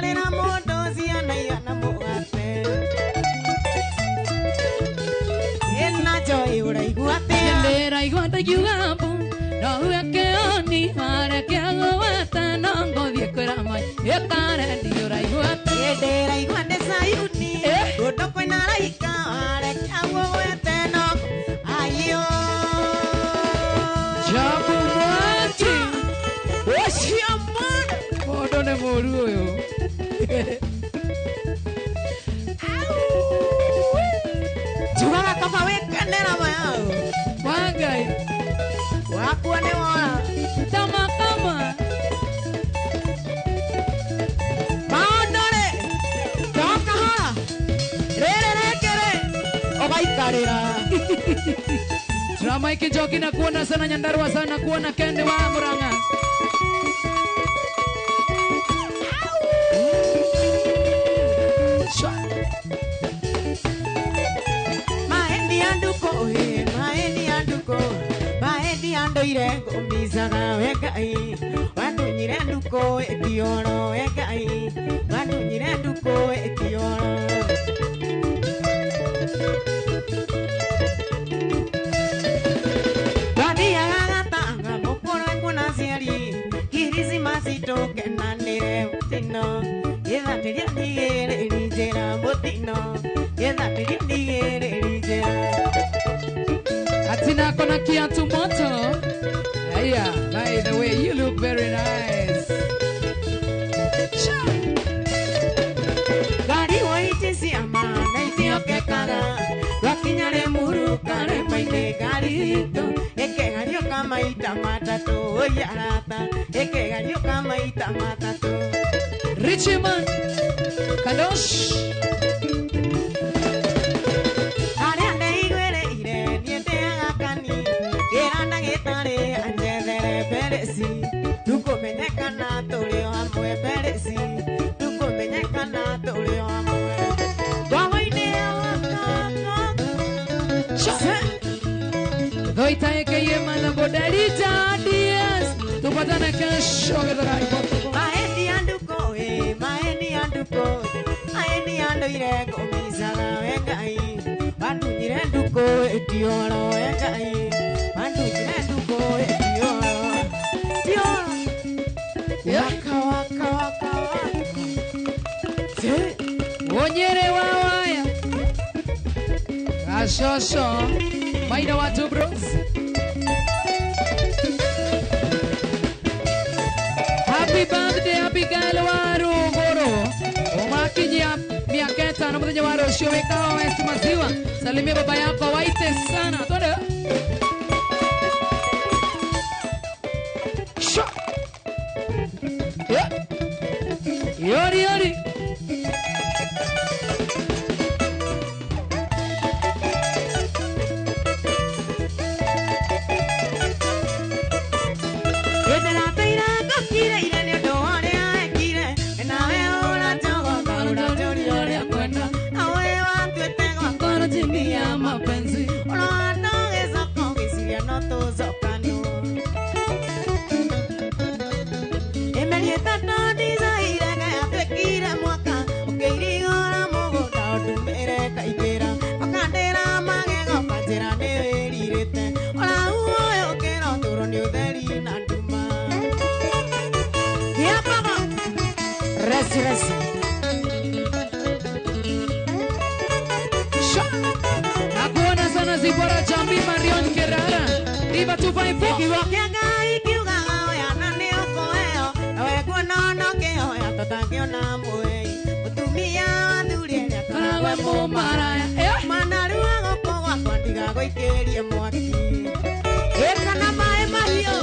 Ũngĩgũrĩra mũndũ ciana igana mũgate. Ĩna Joy ũraigua atĩa? Ndĩraigua ndakiuga mbu no ugekeoni wareke gwete no ngũthiĩ kwĩra mai ĩkarendi ũraigua atĩa? Ndĩraigua nĩ Sayuni kũndũ kwĩna araika wareke gwete no ayo. Jabu Mwangi ũcio mwana mũndũ nĩ mũru ũyũ. Njugaga kaba wĩkenera mayau wa Ngai wakua nĩ wora tama kama maũndũ rĩ to kahora rĩrĩ rĩngĩ rĩ ũgaikarĩra. Drama Ikinjoki na kuona sana Nyandarua sana kuona Kende wa Murang'a. Maendi anduko maendi anduko maendi andoire ngũmicaga we Ngai wandunyire nduko ĩtioro we Ngai wandunyire nduko ĩtioro. Twathiaga gatanga mũkũrwe kuona aciari kirisimasi tũkenanĩre mũtino gĩthatĩria ndigĩrĩri njĩra mũtino gĩthatĩria ndigĩrĩri njĩra. Atina kona kiatu moto. Aya, by the way, you look very nice. Ngari waiti ciama na itiokekaga twakinya Rĩmuru karĩma-inĩ ngari itũ ĩkĩgariũka maita matatũ oi arata ĩkĩgariũka maita matatũ. Richie Man Kadosh arĩa ndeiguĩrĩire niĩ ndĩaga kani ngĩra ndagĩtarĩ anjethere mbereci ndukũmenyekana tũrĩ o hamwe mbereci ndukũmenyekana tũrĩ o hamwe ngwago-inĩ Dhoita eke mana bodarita DS tupatane kesho githurai. Maendi anduko maendi anduko maendi andoire ngũmicaga we Ngai wandunyire nduko ĩtioro we Ngai wandunyire nduko ĩtioro tioro waka waka waka waka Onyere wa waya Ashosho Maina wa two bros. Happy birthday Abigail wa Ruguru. Umakinyia miaka ĩtano mũthenya wa rũciũ wĩkawa West Maziwa. Salimia baba yako waite sana. Twende. Sha. Yeah. Yori yori. Nakuona sana Zibora Chambi Marion Kerara Diva 254 Kiugo kĩa Ngai kiugaga oya na nĩ ũkũheo nawe nguona ũkĩhoya tũtangĩona mũhei mũtumia athuri arĩa Karagwe mũmaraya manarua gũkũ gwakwa ndigagũikĩrie mwaki ĩkana maĩ mahiũ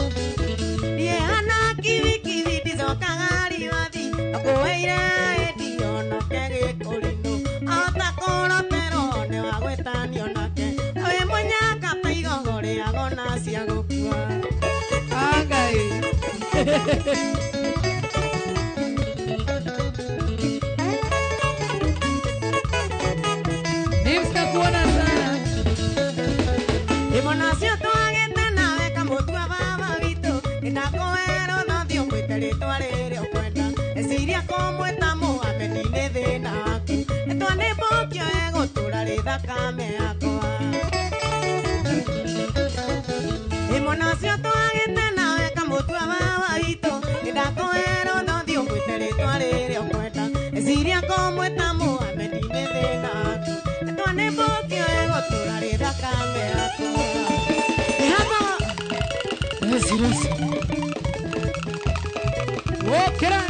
niĩ hana kibikibi ndicokaga riwathi akũheire ĩndionoke gĩkũrinũ ota kũroterwo nĩ wa gwĩtanio nake wĩ mũnyaka ta igogo rĩago na cia gũkua. Ngai. Nimsta kuona sana. Imonacio twagĩte nawe kamũtua baba witũ nĩndakũherwo no thiĩ ũmwĩte rĩtwa rĩrĩa ũkwenda eciria kũmwĩta mũha thakame yakwa Imona ũcio twagĩte nawe kamũtua wa witũ Nĩndakũhera ũthothi ũmwĩte rĩtwa rĩrĩa ũkwenda Eciria kũmwĩta Mohamed nĩ thĩna waku Rĩtwa nĩ mbũkio ĩgũtũra rĩ thakame yakwa Ĩhamba Resi resi Wokera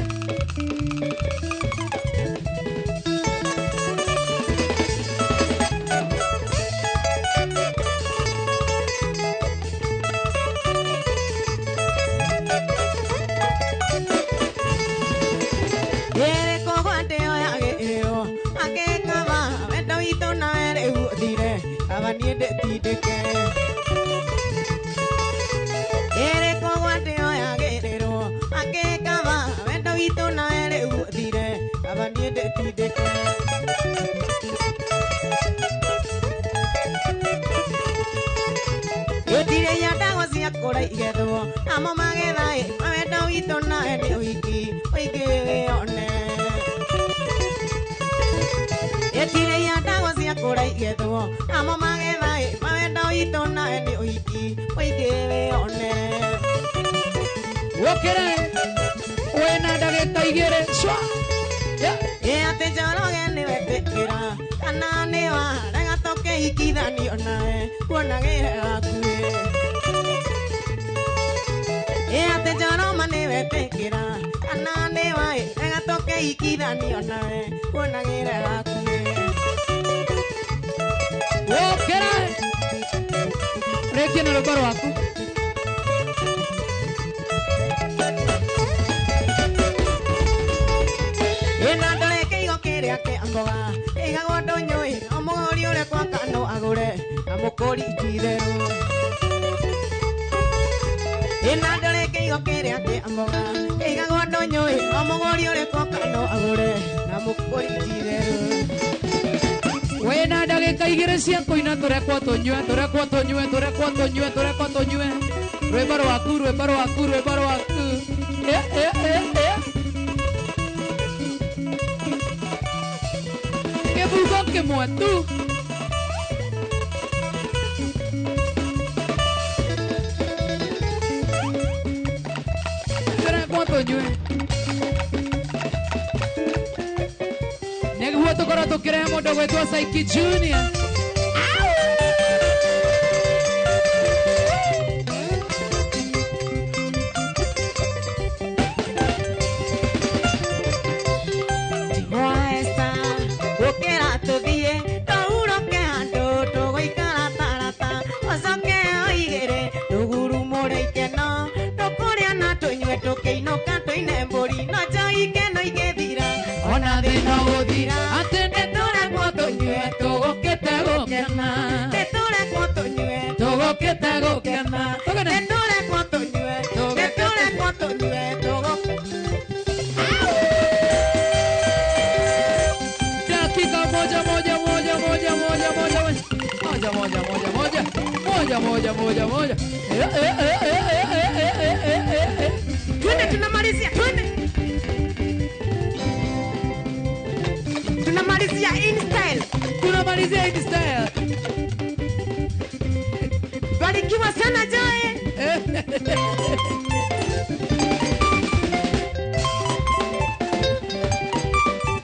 Amo magetha wendo witũ nawe nĩ ũingĩ ũingĩ wĩone Ĩtirĩ ya ndawa cia kũra igethwo amo magetha wendo witũ nawe nĩ ũingĩ ũingĩ wĩone Wokere wĩna ndagĩka igĩrĩ cwa Ĩ atĩ Njoroge nĩwe tĩkĩra kana nĩ warega tũkĩhikithanio nawe kuona gĩre hakuhĩ Ate Njoroma nĩwe tĩkĩra kana nĩ waĩ rega tũkĩhikithanio nawe kuona gĩre hakuhĩ Wokera rĩkia na rwĩmbo rwaku Ĩna ndore kĩigo kĩrĩa kĩa mboga kĩigagwo ndũnyũĩ o mũgũri ũrĩa gwaka no agũre na mũkũri ti itherũ Ĩna ndore kĩigo kĩrĩa kĩa mboga kĩigagwo ndũnyũĩ o mũgũri ũrĩa gwaka no agũre na mũkũri ti itherũ Wĩna ndagĩka igĩrĩ cia kũina tũrekwo tũnyue tũrekwo tũnyue tũrekwo tũnyue tũrekwo tũnyue rwĩmbo rwaku rwĩmbo rwaku rwĩmbo rwaku Kĩbungo kĩmwe tu tũrekwo tũnyue nĩguo tũkorwo tũkĩrehe mũndũ gwĩtwo Saiki Junior Mwaesa ũkĩra tũthiĩ tũhurũke handũ tũgũikara tarata ũcoke ũigĩre tũgurumũre ikeno tũkũrĩa na tũnyue tũkĩinũka tũine mbũri no njohi ikeno igĩthira ona thĩna ũgũthira atĩ nĩtũrekwo tũnyue tũgũkĩte gũkena nĩtũrekwo tũnyue tũgũkĩte gũkena nĩtũrekwo tũnyue nĩtũrekwo tũnyue Dakika moja moja moja moja moja moja moja moja moja moja moja moja moja moja Twende tunamalizia twende tunamalizia in style tunamalizia in style Barikiwa sana Joy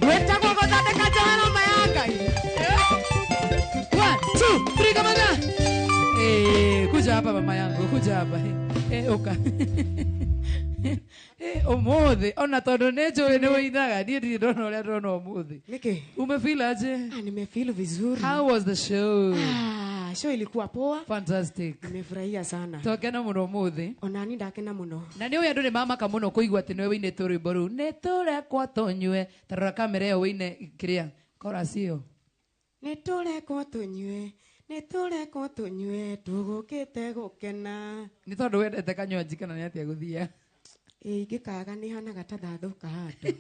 Wetagwo gũthondeka njohero ma ya Ngai 1 2 3 kama kuja hapa mama yangu kuja hapa uka Ũmũthĩ ona tondũ nĩ njũĩ nĩ wĩinaga niĩ ndirĩ ndona ũrĩa ndona ũmũthĩ Nĩkĩ? Umefeel aje? Nimefeel vizuri. How was the show? Show ilikuwa poa. Fantastic. Nimefurahia sana. Twakena mũno ũmũthĩ. Ona ni ndakena mũno. Na nĩ ũĩ andũ nĩ mamaka mũno kũigua atĩ nĩwe wĩinĩte rwĩmbo rũu nĩtũrekwo tũnyue ta rora kamera ĩyo wĩine kĩrĩa chorus ĩyo Nĩtũrekwo tũnyue nĩtũrekwo tũnyue tũgũkĩte gũkena Nĩ tondũ wendete kanywanji kana nĩ atĩa gũthia Ĩ ingĩkaga nĩ hanaga ta ndathũka handũ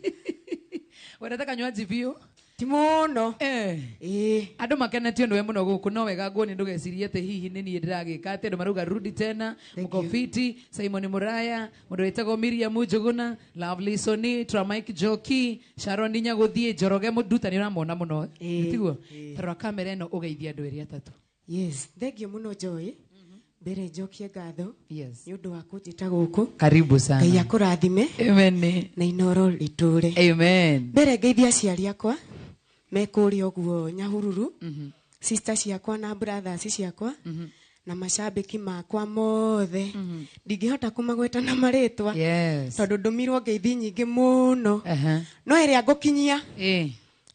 Wendete kanywanji biũ Ti mũno. Ĩĩ. Andũ makenetio nĩwe mũno gũkũ no wega nguo nĩ ndũgecirie atĩ hihi nĩ niĩ ndĩragĩka atĩ andũ marauga rudi tena Mkofiti Simon Muraya mũndũ wĩtagwo Miriam Njuguna Lovely Soni Tramike Joki Sharon Nyagũthiĩ Njoroge Mũnduta nĩ ũramona mũno tiguo tarora kamera ĩno ũgeithie andũ erĩ atatũ. Yes, thank you mũno Joy. Mbere njokie ngatho. Yes. Nĩ ũndũ wa kũnjĩta gũkũ. Karibu sana. Ngai akũrathime. Amen. Na Inoro rĩtũre. Amen. Mbere ngeithie aciari akwa me kũrĩa ũguo Nyahururu. Sister ciakwa na brothers ciakwa. Na macambĩki makwa mothe. Ndingĩhota kũmagweta na marĩtwa. Yes. Tondũ ndũmirwo ngeithi nyingĩ mũno. No ĩrĩa ngũkinyia.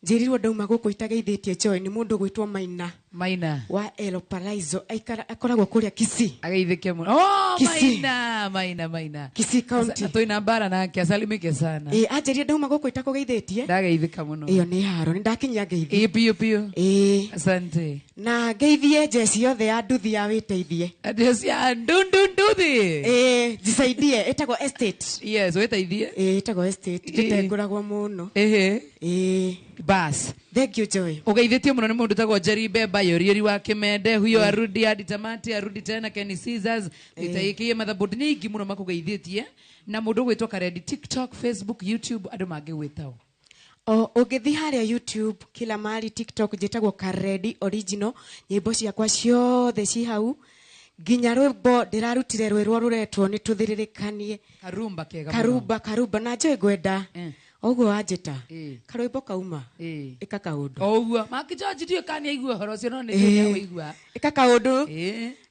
Njĩrirwo ndauma gũkũ itageithĩtie Joy nĩ mũndũ gwĩtwo Maina. Maina. Wa El Paraiso aikara akoragwo kũrĩa Kisii. Ageithĩke mũno. Oh, Kisii. Maina, Maina, Maina. Kisii County. Twĩna mbara nake asalimike sana. Ĩĩ anjĩrire ndauma gũkũ itakũgeithĩtie. Ndageithĩka mũno. Ĩyo nĩ haro nĩ ndakinyia ngeithi. Ĩĩ piũ piũ. Ĩĩ. Asante. Na ngeithie jeci yothe ya nduthi ya wĩteithie. Jeci ya ndundu nduthi. Ĩĩ jisaidie ĩtagwo estate. Yes, wĩteithie. Ĩĩ ĩtagwo estate. Ndĩtengũragwo mũno. Ĩhĩ. Ĩĩ. Bas. Thank you Joy. Ugeithĩtio mũno nĩ mũndũ tagwo Jerry Beba Yorieri wa Kimende huyo arudi hadi tamati arudi tena Kenny Caesars itaiki motherboard nĩ ingĩ mũno makũgeithĩtie na mũndũ ũgwĩtwo Karedi TikTok Facebook YouTube andũ mangĩgwĩtao. O ũngĩthiĩ harĩa YouTube kila mahali TikTok njĩtagwo Karedi Original nyĩmbo ciakwa ciothe ci hau nginya rwĩmbo ndĩrarutire rwĩrwo rũretwo nĩ tũthĩrĩrĩkanie karumba kega karumba karumba na Joy ngwenda oguo wanjĩta karwĩmbo kauma ĩka kaũndũ oguo Mark George ndiũĩ kana nĩaigua ũhoro ũcio no nĩ njũĩ nĩakũigua ĩka kaũndũ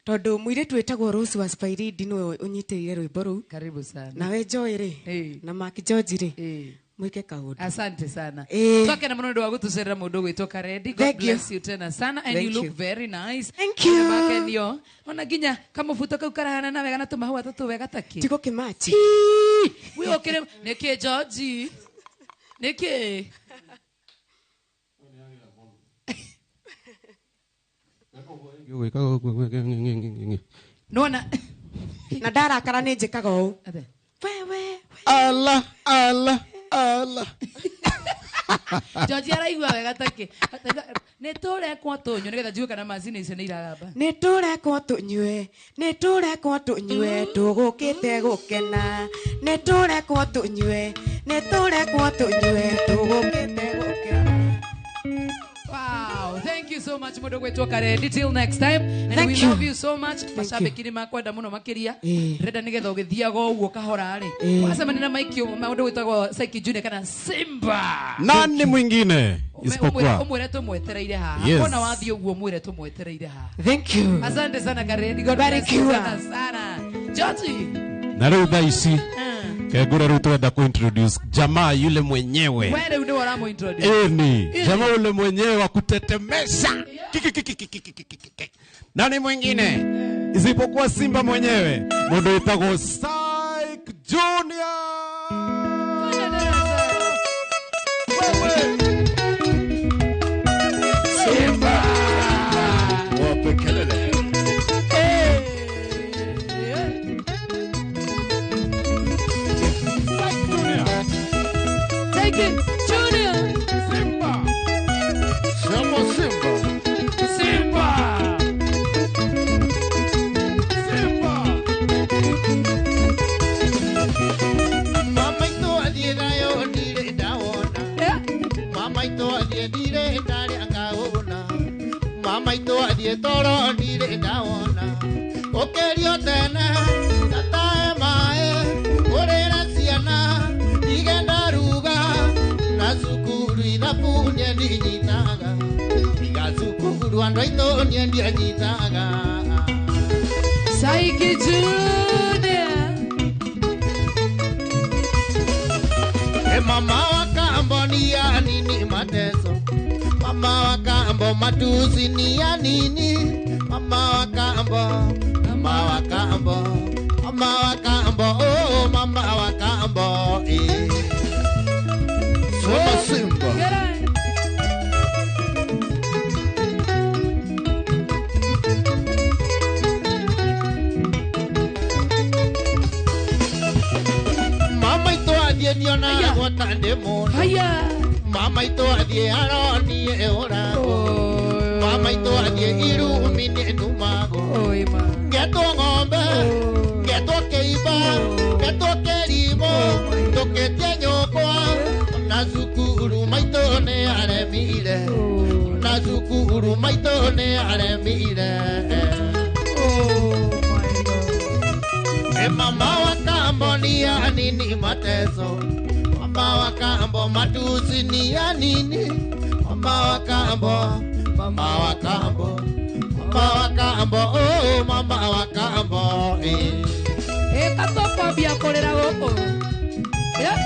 tondũ mũirĩtu wĩtagwo Rose wa Spairidi nĩwe ũnyitĩrĩire rwĩmbo rũu. Karibu sana. Nawe Joy rĩ na Mark George rĩ mwĩke kaũndũ. Asante sana. Twakena mũno nĩ ũndũ wa gũtũcerera mũndũ ũgwĩtwo Karedi. God Thank you. bless you tena sana and Thank you look you. very nice. Thank you. Makenio. Ona nginya kamũbuto kau karahana na wega na tũmahũa tũtũ wega takĩ. Tigo kĩmachi. Wĩũkĩre nĩkĩ George? Nĩkĩ? Nona na ndarakara nĩ njĩkaga ũũ. Wewe. Ala ala ala. George araigua wega takĩ. Nĩ tũrekwo tũnyue nĩgetha njigue kana macini icio nĩ iragamba. Nĩ tũrekwo tũnyue, nĩ tũrekwo tũnyue, tũgũkĩte gũkena. Nĩ tũrekwo tũnyue, nĩ tũrekwo tũnyue, tũgũkĩte gũkena. Wow, thank you so much mũndũ gwĩtwo Karedi. Till next time. And Thank we you. love you so much. Macambĩki nĩ makwenda mũno makĩria. Ndĩrenda nĩgetha ũgĩthiaga ũguo kahora rĩ. Wacemania na Mike mũndũ gwĩtagwo Psyche Junior kana Simba. Nani mwingine isipokuwa Ũmwĩre tũmwetereire haha. Yes. Kona wathiĩ ũguo ũmwĩre tũmwetereire haha. Thank you. Asante sana Karedi. God bless you Barikiwa. sana sana. George. na rĩu thaa ici kengũra rĩu twenda kuintroduce jamaa yule mwenyewe. Wewe rĩu nĩwe ũramũ-introduce. Eni, jamaa yule mwenyewe wa kutetemesha. Kikikikikikikiki. Nani mwingine isipokuwa Simba mwenyewe, mũndũ wĩtagwo Psych Junior. Simba. Wape kelele. Take it, Junior. Simba. Sema Simba. Simba. Simba. Mama ito athiĩ nayo ndirĩ ndawona. Mama ito athiĩ ndirĩ ndarĩa ngahũna. Mama ito athiĩ toro ndirĩ ndawona. Ũkĩrio tene ngatahe maĩ ũrĩre ciana ndige ndaruga na cukuru ithabu niĩ ndinyitaga. Tiga cukuru andũ aitũ niĩ ndianyitaga. Psyche Junior. E mama wa kambo ni ya nini mateso? Mama wa kambo matusi ni ya nini? Mama wa kambo, mama wa kambo, mama wa kambo, oh mama wa kambo, eh. Sema Simba. Mama ito athiĩ nionaga gwata ndĩ mũndũ. Haya. Mama itũ athiĩ aronie ũrago. Mama itũ athiĩ irumi nĩ numagwo. Ngetwo ng'ombe, ngetwo kĩimba, ngetwo kĩrimũ, tũkĩtie nyũkwa. Na cukuru maitũ nĩ aremire. Na cukuru maitũ nĩ aremire. E mama wa kambo ni ya nini mateso? Mama wa kambo matusi ni ya nini? Mama wa kambo, mama wa kambo, mama wa kambo, oh mama wa kambo, eh. Eh, katokwambia kũrĩra gũkũ. Eh?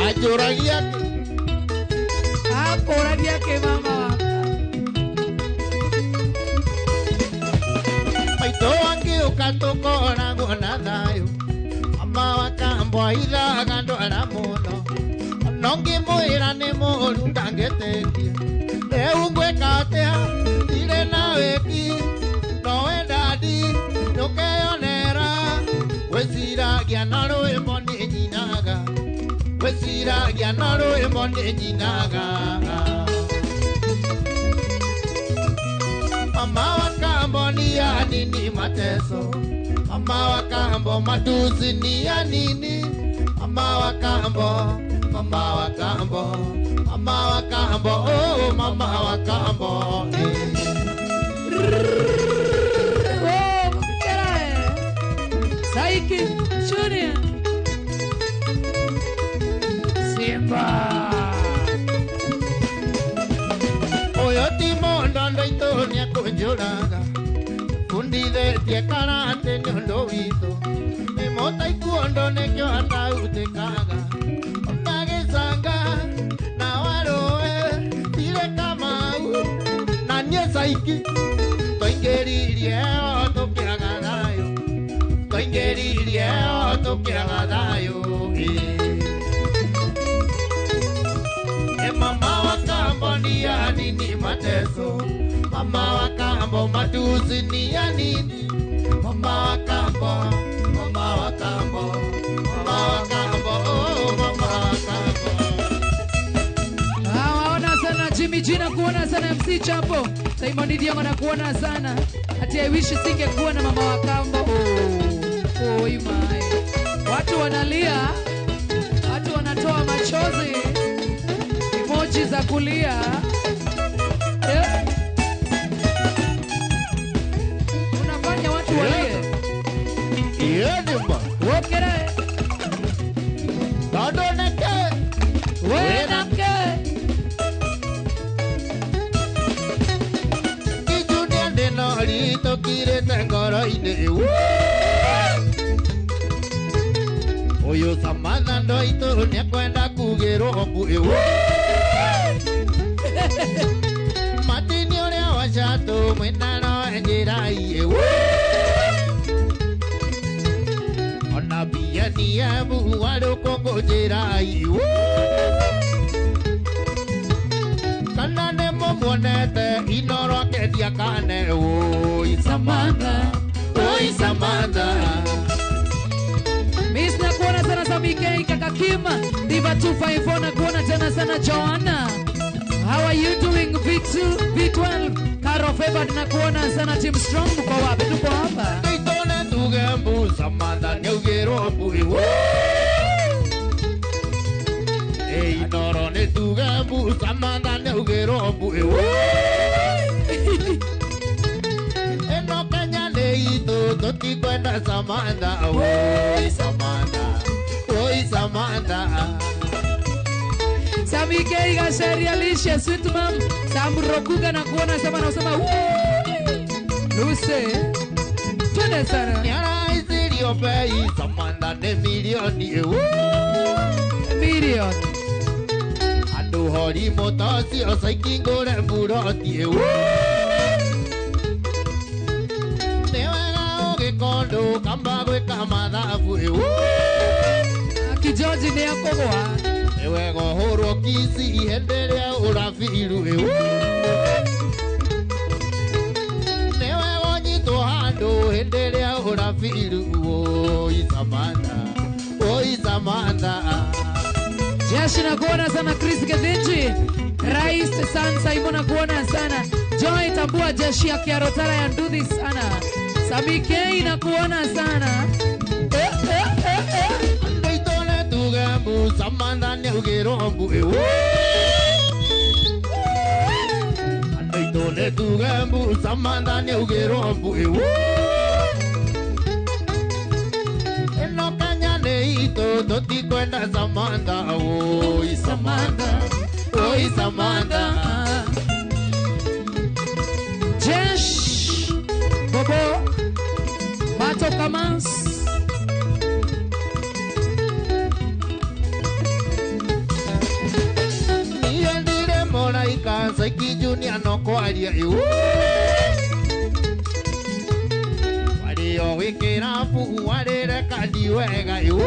Anjũragia kĩ? Akũragia kĩ mama wa Maitũ angĩũka tũkoragwo na thayũ. Mama wa kambo aithaga ndwara mũno. Ona ũngĩmwĩra nĩ mũũru ndangĩtĩkia. Rĩu ngwĩka atĩa? Ndirĩ na wĩki. Nowe ndadi nĩũkeyonera. Gwĩciragia na rwĩmbo nĩ nyinaga. Gwĩciragia na rwĩmbo nĩ nyinaga. Mama wa kambo ni ya nini mateso? Mama wa kambo matusi ni ya nini? Mama wa kambo, mama wa kambo, mama wa kambo, oh mama wa kambo, eh. Oh, kera. Saiki Junior. Simba. Ũyũ ti mũndũ ndũitũ nĩekũnjũraga. Bundithĩtie karate nĩ ũndũ witũ. Nĩ mũtaikuondo nĩkĩo atautĩkaga. Ona gĩcanga na warũe tirĩ Kamau. Na niĩ Saiki twaingĩririe o tũkĩaga thayũ. Twaingĩririe o tũkĩaga thayũ, ĩ. E mama wa kambo ni ya nini mateso? Mama wa kambo matusi ni ya nini? Mama wa kambo, mama wa kambo, mama wa kambo, oh mama wa kambo. Ah, waona sana Jimmy G na kuona sana MC Chapo. Simon Diongo na kuona sana. Ati I wish singekuwa na mama wa kambo. Oh, oh my. Watu wanalia, watu wanatoa machozi. Emoji za kulia. Eh? Unafanya watu walie. Yedimba. Wokere. Tondũ nĩkĩ? Wena ke. Kijunia ndĩna ritũkirĩte ngoro-inĩ. Ũyũ Samantha ndoitũ nĩekwenda kugĩrwo mbu. Matini ũrĩa wa catũ mwĩna no njĩra-i. Ona BNM wa rũkũngũ njĩra-i. Kana nĩ mũmuonete Inoro akĩendia kane. Oi Samantha, oi Samantha. Miss na kuona sana Sami K, Kaka Kim, Diva 254 na kuona tena sana Joanna. How are you doing V2, V12? Caro Favored na kuona sana Team Strong mko wapi? Tuko hapa. Itone tuge mbu Samantha nĩaugĩrwo mbu. Inoro nĩ tuge mbu Samantha nĩaugĩrwo mbu. Ĩno Kenya nĩ itũ tũtikwenda Samantha. Oi Samantha, oi Samantha. Sami K, Gasheria, Alicia, Sweet Mom, Sam Rokuga na kuona sema na usema Luce. Twende sana. Nĩaraicirio bei Samantha nĩ mirioni. Milioni. Andũ hori mũtocio Saiki ngũre mburoti. Nĩ wega ũgĩkondũ kamba gwĩka mathabu. Kijoji nĩ akũgwa. Nĩ wega ũhũrwo kici hĩndĩ ĩrĩa ũrabiru. Nĩ wega ũnyitwo handũ hĩndĩ ĩrĩa ũrabiru. Oi Samantha, oi Samantha. Jeshi nakuona sana Chris Gethinji. Rais Sansa Imo nakuona sana. Joy Tambua jeshi ya Kiarotara ya Nduthi sana. Sami K nakuona sana. Ndoitone tugembu Samantha nĩaugĩrwo mbu ĩũ. Ndoitone tugembu Samantha nĩaugĩrwo mbu ĩũ. Ĩno Kenya nĩ itũ tũtikwenda Samantha oi Samantha oi Samantha. Jesh Bobo Mato Kamans. Niĩ ndirĩ mũraika Saiki Junior no kwaria ĩũ. Warĩo wĩ kĩrabu warĩre kandi wega ĩũ.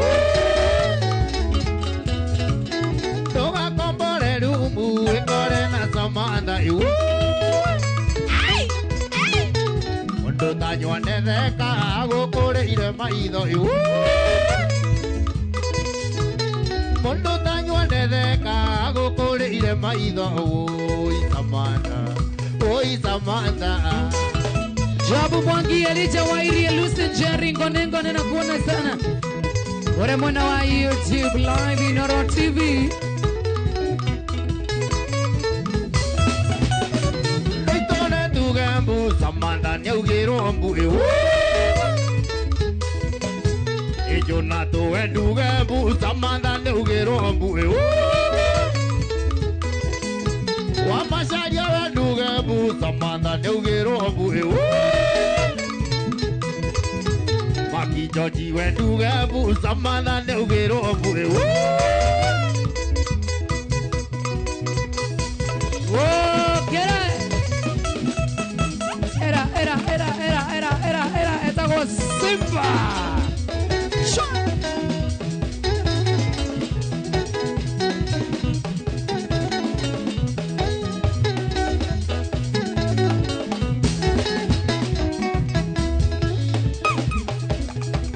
Ndũgakombore rumu wĩkore na Samantha ĩũ. Mũndũ tanyua netheka agũkũrĩire maitho ĩũ. Mũndũ tanyua netheka agũkũrĩire maitho oi Samantha oi Samantha. Jabu Mwangi, Elijah Wairi, Lucy Jerry, Ngone Ngone nakuona sana. Ore mwana wa YouTube Live Inoro TV. Ndoitone tugembu Samantha nĩaugĩrwo mbu ĩũ. Ĩjũna tũwe ndugembu Samantha nĩaugĩrwo mbu ĩũ. Wamacaria we ndugembu Samantha nĩaugĩrwo mbu ĩũ. Makijoji we ndugembu Samantha nĩaugĩrwo mbu ĩũ. Oh, get it. Era, era, era, era, era, era, era, etagwo Simba. Shoo.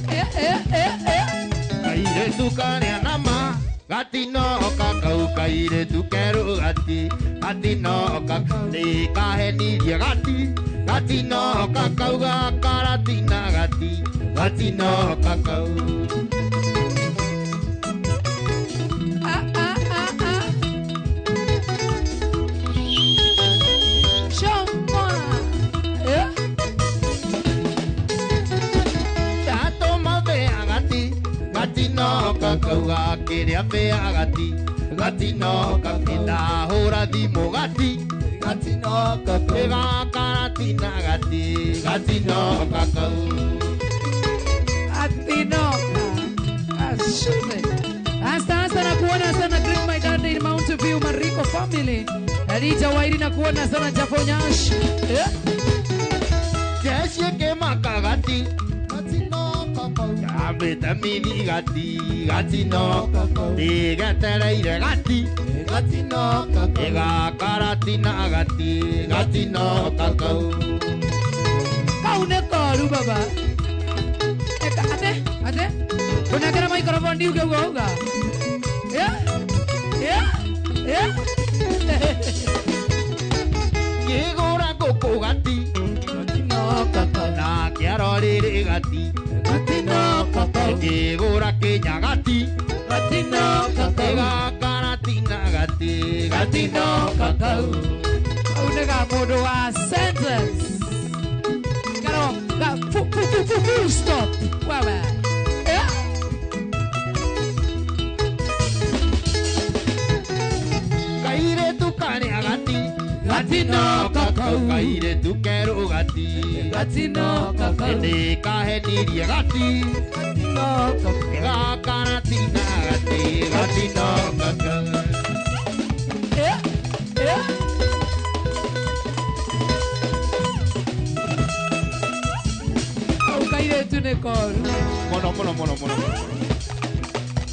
Eh, eh, eh, eh. Kairĩtu karĩa nama gatinoka kau kairĩtu kerũ gati gatinoka nĩkahenirie gati gatinoka kau gakaratina gati gatinoka kau. Ah, ah, ah, ah. Shoma. Eh. Ndatũma mbĩa gati gatinoka kau gakĩrĩa mbĩa gati gatinoka ndahũra thimũ gati gatinoka gakaratina gati gatinoka kau. Atinoka. Ashume. Hasta hasta nakuona sana Green My Garden in Mount View Mariko family. Elijah Wairi nakuona sana Jafonyash. Eh. Jeshi kĩmaka gati gatinoka kau yambĩte mini gati gatinoka kau ndĩgetereire gati gatinoka kau ĩgakaratina gati gatinoka kau. Kau nĩ koru baba. Eka ate ate. Unakera microphone ndiuge uga uga. Yeah. Yeah. Yeah. Ngĩgũra ngũkũ gati gatinoka kau na kĩaro rĩrĩ gati gatinoka kau ngĩgũra kĩnya gati gatinoka kau ĩgakaratina gati gatinoka kau. Kau nĩ ga mũndũ wa sentence. Karo ga fu fu fu fu full stop. Wewe. Yeah. Kairĩtu karĩa gati gatinoka kau kairĩtu kerũ gati Gatinoka kau. nĩkahenirie gati gatinoka gakaratina gati gatinoka kau. Eh. Eh. Kau kairĩtu nĩ koru. Mono mono mono mono mono.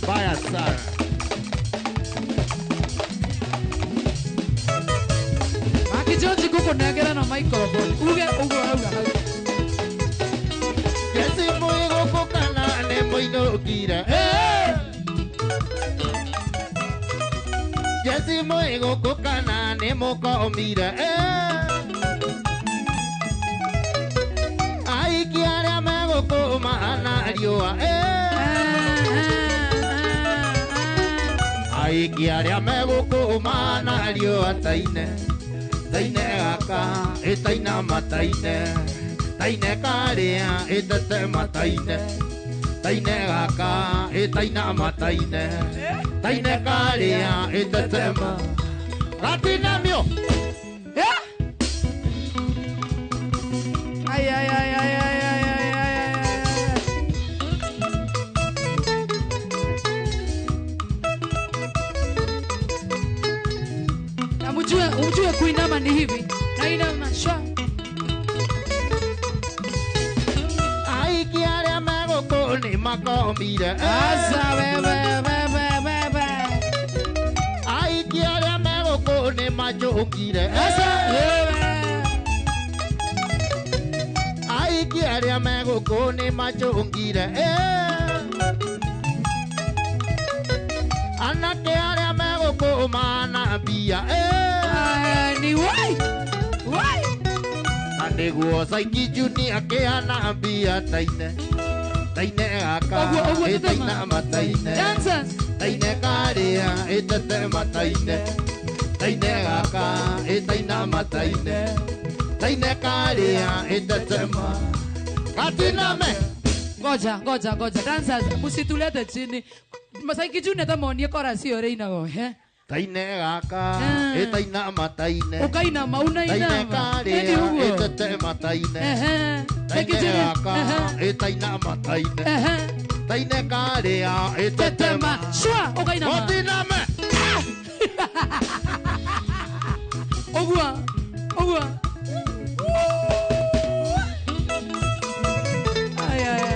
Baya sana. Makijoji gũkũnengera na microphone. Uge ũguo auga hau. Jesi mwĩgũkũ kana nĩ mũinũkire. Aiki mwĩ gũkũ kana nĩ mũkomire Aiki arĩa megũkũ mahana riũa Aiki arĩa megũkũ mahana riũa taine taine gaka ĩtaina mataine taine karĩa ĩtete mataine taine gaka ĩtaina mataine taine karĩa ĩtetema gatinamio. Ay, ay, ay, ay, ay, ay, ay, ay, ay. Na mjue kuinama ni hivi. Na inama shwa. Aiki arĩa megũkũ nĩ makomire. Asa wewe wewe wewe. Aiki arĩa megũkũ nĩ majũkire. Asa wewe. Aiki arĩa megũkũ nĩ majũngire. Anake arĩa megũkũ mana mbia. Ni wai wai. Na nĩguo Saiki Junior akĩhana mbia taine taine gaka ĩtaina mataine dancers taine karĩa ĩtete mataine taine gaka ĩtaina mataine taine karĩa ĩtetema katiname. Ngoja ngoja ngoja dancers msitulete chini. Saiki Junior tamonie chorus hiyo reinago taine gaka ĩtaina mataine ukainama unainama taine karĩa ĩtete mataine taine gaka ĩtaina mataine taine karĩa ĩtetema shwa ukainama katiname. Ogua ogua. Ay ay ay.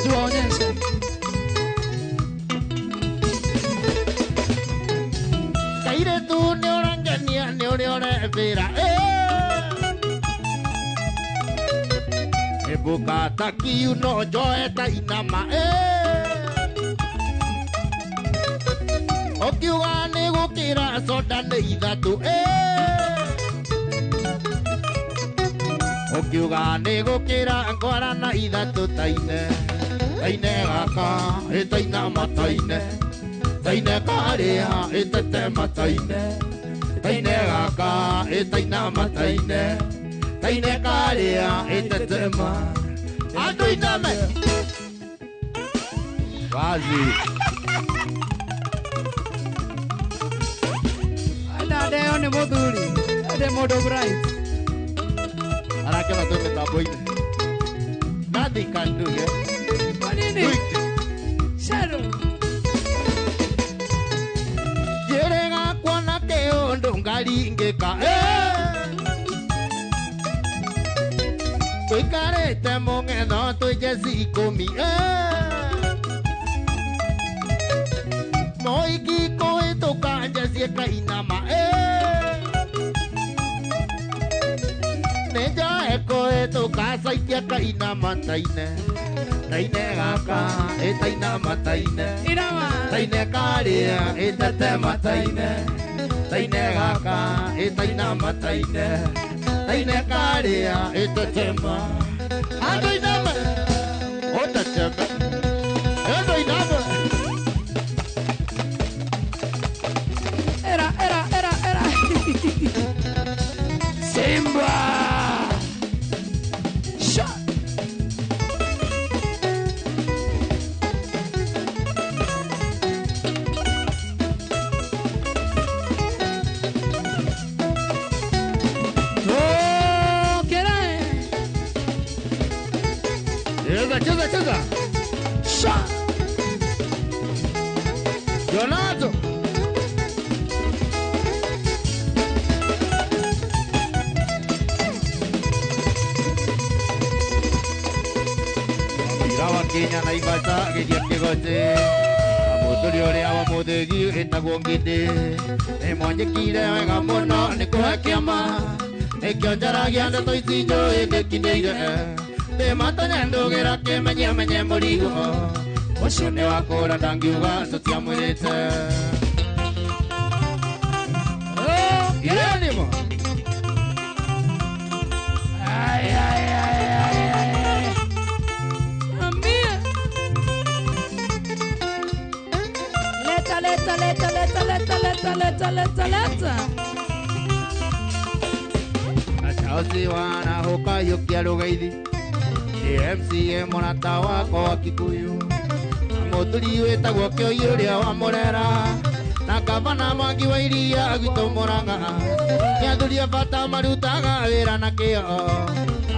Tuwaonyeshe. Kairĩtu nĩ ũrangenia nĩ ũrĩa ũrebĩra Ĩmbuka ta kiuno njoe ta inama Ũkiuga nĩ gũkĩra soda nĩ ithatũ Ũkiuga nĩ gũkĩra ngwara na ithatũ taine taine gaka ĩtaina mataine taine karĩa ĩtete mataine taine gaka ĩtaina mataine taine karĩa ĩtetema andũ iname wazi. Andeo nĩ mũthuri ende mũndũ bright arakena twĩ mĩtambo-inĩ. Nothing can do, yeah? Kwa nini? Shadow. Njĩrĩga kuona kĩũndũ ngaringĩka Tũikarĩte mũng'etho twĩ njeci ikũmi Mũiki kũhĩtũka njeci ĩkainama Nĩ njoe kũhĩtũka Saiki akainama taine taine gaka ĩtaina mataine inama taine karĩa ĩtete mataine taine gaka ĩtaina mataine taine karĩa ĩtetema andũ iname ũteteme andũ iname. Era era era era. Simba. Cheza cheza. Sha. Donato. Irawa Kenya na Ibaca gĩthiĩ kĩgote. Mũtũri ũrĩa wa mũthĩgi ĩtagwo Ngĩndĩ. Nĩ mwanjĩkire wega mũno nĩ kũhe kĩama. Nĩkĩo njaragia ndeto ici njũĩ ndĩkinyĩire. Ndĩ matanya ndũgĩra kĩmenye menye mũrigo. Ucio nĩ wakũra ndangiuga tũtiamwĩrĩte. Irenimo. Ay, ay, ay, ay, ay, ay. Ambia. Leta, leta, leta, leta, leta, leta, leta, leta, leta. Achausi wanahoka yukia rugaithi. MCA mũrata wakwa wa Kikuyu. Mũthuri wĩtagwo Kĩoi ũrĩa wa Mũrera. Na gavana Mwangi wa Iria gwitũ Mũrang'a. Nĩ athuri a bata marutaga wĩra na kĩo.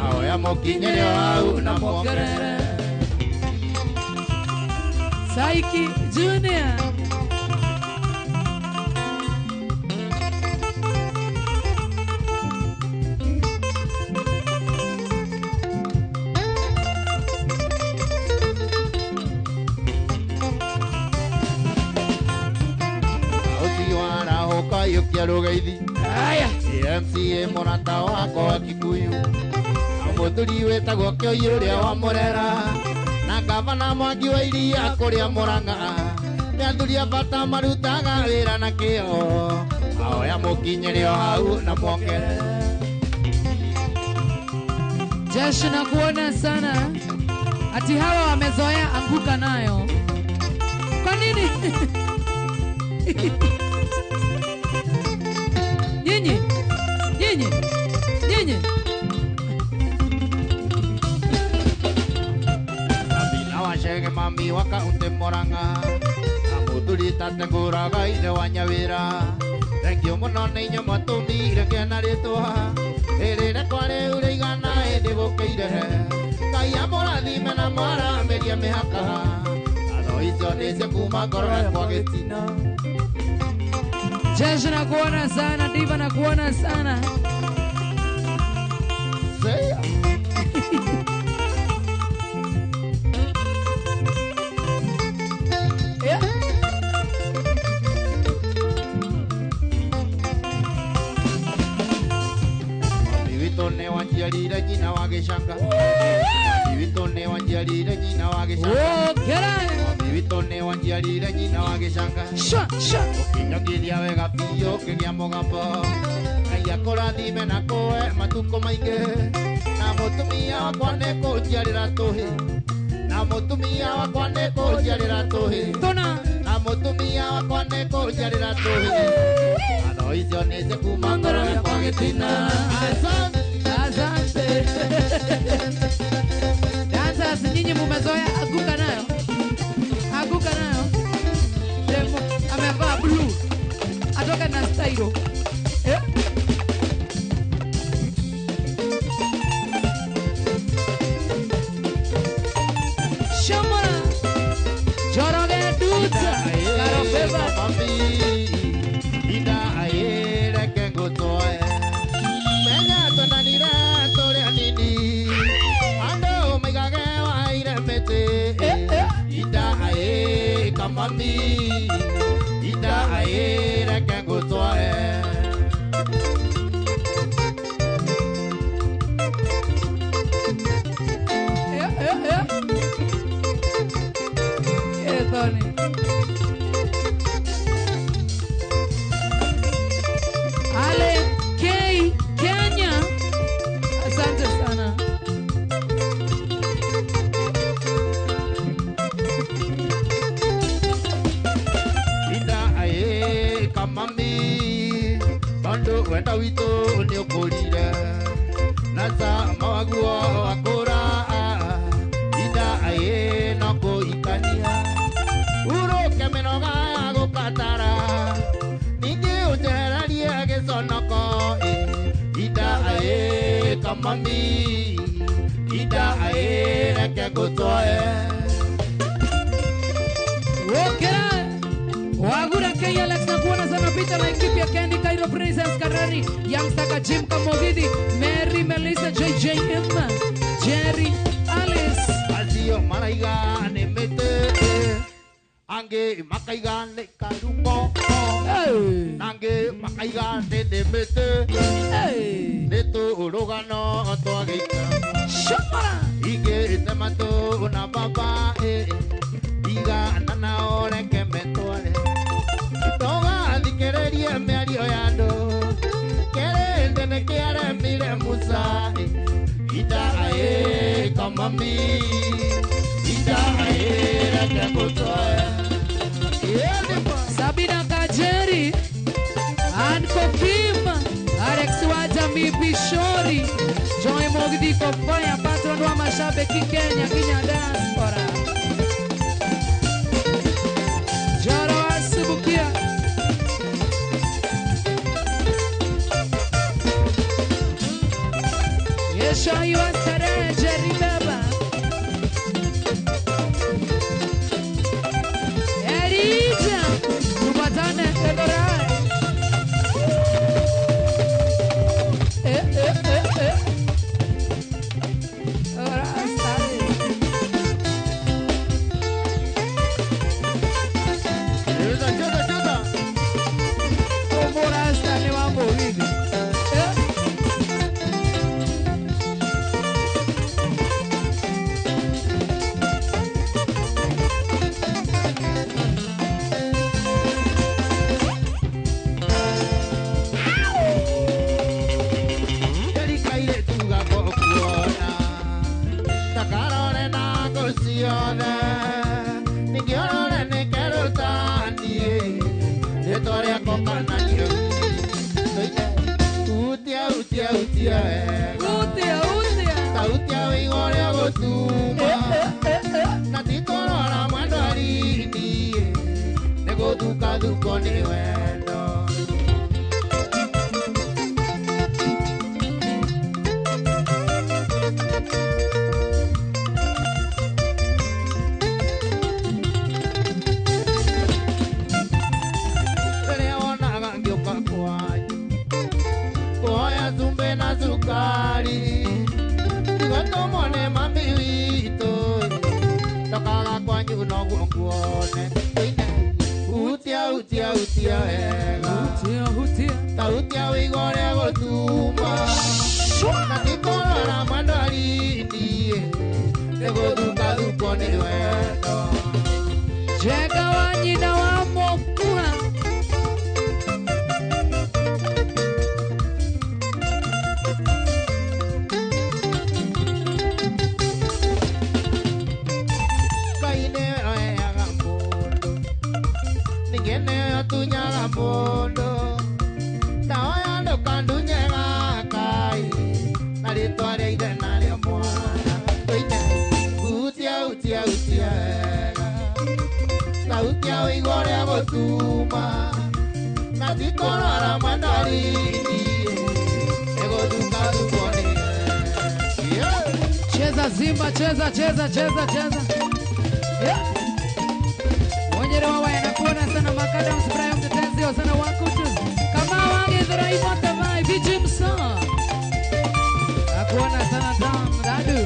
Aoya mũkinyĩre hau na muongerere. Saiki Junior. Yukia rugaithi. Aya. MCA mũrata wakwa wa Kikuyu. Mũthuri wĩtagwo Kĩoi ũrĩa wa Mũrera. Na gavana Mwangi wa Iria kũrĩa Mũrang'a. Nĩ athuri a bata marutaga wĩra na kĩo. Aoya mũkinyĩre o hau na muongerere. Jeshi nakuona sana. Ati hawa wamezoea anguka nayo. Kwa nini? Nyinyi, nyinyi, nyinyi. Sabina wacege mami wa kaunti Murang'a. Na mũthuri tatengũraga ithe wa Nyawĩra. Thengiũ mũno nĩ inyuĩ mwatũmire ngĩe na rĩtwa. Rĩrĩ rĩakwa rĩu rĩigana hĩndĩ gũkĩire. Ngai amũrathime na mwaramĩrie mĩhaka. Ngatho icio nĩcio kuma ngoro yakwa gĩtina. Jeshi nakuona sana, Diva nakuona sana. Say. Yeah. Mami witũ nĩ wanjiarire nyina wa gĩcanga. Mami witũ nĩ wanjiarire nyina wa gĩcanga. Get Mami witũ nĩ wanjiarire nyina wa gĩcanga. Sha, sha. Ũkĩnyongithia wega biũ ũkĩgĩa mũgambo. Ngai akũrathime na kũhe matukũ maingĩ. Na mũtumia wakwa nĩ kũnjiarĩra tũhĩ. Na mũtumia wakwa nĩ kũnjiarĩra tũhĩ. Tuna. Na mũtumia wakwa nĩ kũnjiarĩra tũhĩ. Ngatho icio nĩ cia kuma ngoro yakwa gĩtina. Asante. Asante. Dancers, nyinyi mumezoea anguka nayo. Anguka nayo. Demo amevaa blue. Atoka na style. Eh? Shamara. Joroge duta. Karo beba. Mami. Ida aye reke ngũtwae. Menya twendanire tũrĩ anini. Andũ maigage waire mĩtĩ. Ida aye kamami. Ida aye reke ngũtwae. Eh, Tony. Ale K Kenya. Asante sana. Ida aye kamami. Tondu wenda witũ nĩ ũkũrire. Na cama waguo wakũra. Ida aye no kũhikania. Uruke mĩnoga ya gũbatara. Ningĩ ũnjehererie gĩconoko. Ida aye kamami. Ida aye reke ngũtwae. Wokera. Wagura K Alex nakuona sana picha la ekipi ya Candy Cairo Princess Karari, Youngster Kajim Kamogidi, Mary Melissa JJM, Jerry Alice. Acio maraiga nĩ mĩtĩ. Angĩ makaiga nĩ karumo. Hey. Angĩ makaiga nĩ mĩtĩ. Hey. Nĩ tũrũgano twagĩikara. Shamara. Ingĩ tematũ na baba. Tigana na ũreke metware ndũgathikĩrĩrie mĩario ya andũ kĩrĩndĩ nĩ kĩaremire Musa itaĩ kamami itaĩ reke ngũtwae. Sabina Kajeri, Anko Kim, Alex wa Jamii Bishori, Joy Mogidi Kopoya, patron wa mashabiki Kenya, Kenya diaspora. Joro Asubukia. Yesha yuwa starehe, Jerry Baba. Erija, tupatane Eldoret. Eh, eh, eh, eh. Ora, starehe. Cheza, cheza, cheza. Omorasta ni wa Mugithi. Eh. Ndĩrikaire tuga gũkuona takarore na ngũ ciothe ningĩ ũrore nĩ kerũ taniĩ rĩtwa rĩakwa kana niĩ tũine hutia hutia hutia wega Utia, utia. ta hutia wĩigua ũrĩa gũtuma na ti kũrora mwendwa-rini nĩ gũthukathukwo nĩ wendo. Rĩrĩa wonaga ngĩũka kwanyu kuoya cumbĩ na cukari tigatũmwo nĩ mami witũ ndokaga kwanyu noguo nguone tũine hutia hutia hutia wega Hutia, hutia. ta hutia wĩigua ũrĩa gũtuma na ti kũrora mwendwa-rini nĩ gũthukathukwo nĩ wendo. Jega wa nyina wa Mokua. Ngai nĩwe oyaga mũndũ ningĩ nĩwe ũtunyaga mũndũ ndaoya ndũkandunye gaka-ĩ na rĩtwa rĩa ithe na rĩa mwana tũine hutia hutia hutia wega ta hutia wĩigua ũrĩa gũtuma na ti kũrora mwendwa-rini nĩ gũthukathukwo nĩ yeah. Cheza Zimba, cheza, cheza, cheza, cheza. Yeah. Mwenye wa waya nakuona sana Makadam Ibrahim mtetezi wa sana wakutu. Kama wange dhura imota vai Bijimsa. Nakuona sana Dam Dadu.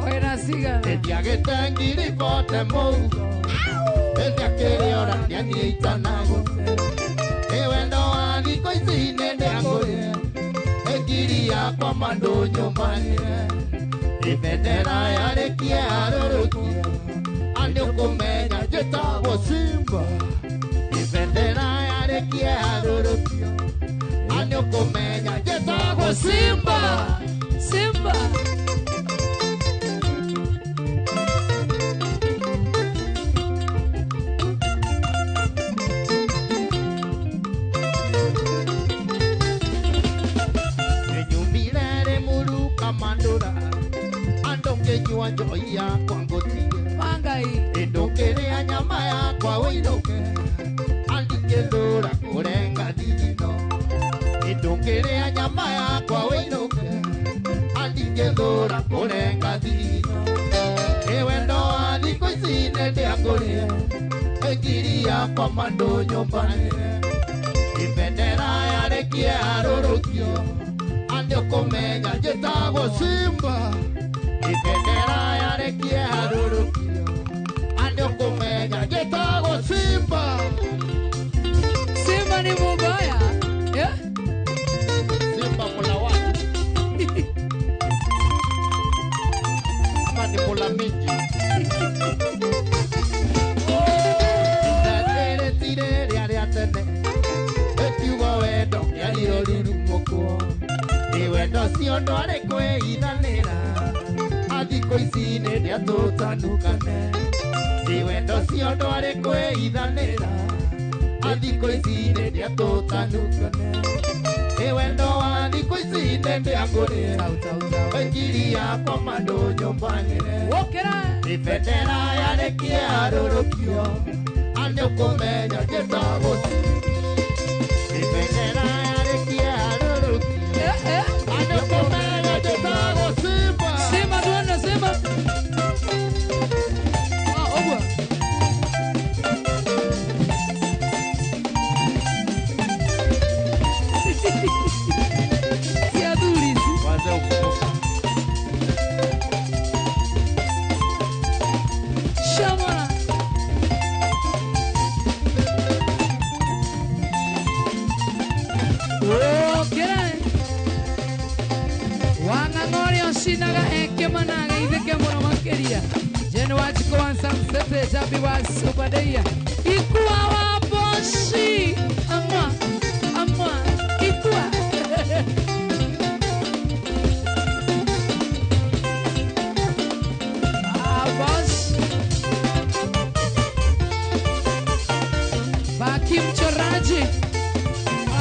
Oera siga. Ibendera yarĩkie arũrũkie andũ kũmenya njĩtagwo Simba ibendera yarĩkie arũrũkio andũ kũmenya njĩtagwo Simba. Simba. Enyumire rĩ muruka mandũra andũ ngĩnyua njohi yakwa ngũtige Wangai. ndũkĩrĩa nyama yakwa ũinũke andingĩthũra kũrenga thigino ndũkĩrĩa nyama yakwa ũinũke andingĩthũra kũrenga thigino ĩ wendo wa thikũ ici nĩ ndĩakũrĩe ĩngiri yakwa mandũ nyũmbanĩre Ibendera yarĩkie arũrũkio andũ kũmenya njĩtagwo Simba. Ibendera yarĩkie arũrũkio andũ kũmenya njĩtagwo Simba. Simba ni mubaya. Yeah? Simba mula watu. Ama ni mula mingi. Wendo cio ndwarĩ kwĩithanĩra athikũ ici nĩ ndĩatũtanukane. Ti wendo cio ndwarĩ kwĩithanĩra athikũ ici nĩ ndĩatũtanukane. Ti wendo wa thikũ ici nĩ ndĩangũrĩra ngiri yakwa mandũ nyũmbanĩre. Ti bendera yarĩkie arũrũkio andũ kũmenya njĩtagwo Ti bendera yarĩkie arũrũkio Simba. Simba tuona Simba. Ah, ogwa. Si aduri. Kwanza ukumbuka. Shama. Okay. Wang'ang'ori ocinaga ekĩmanaga ithĩke mũno makĩria Jane Wajiko wa Samsete Jabi wa Subadeia Ikua wa Boshi Amwa Amwa Ikua Ah, Boshi Baki mchoraji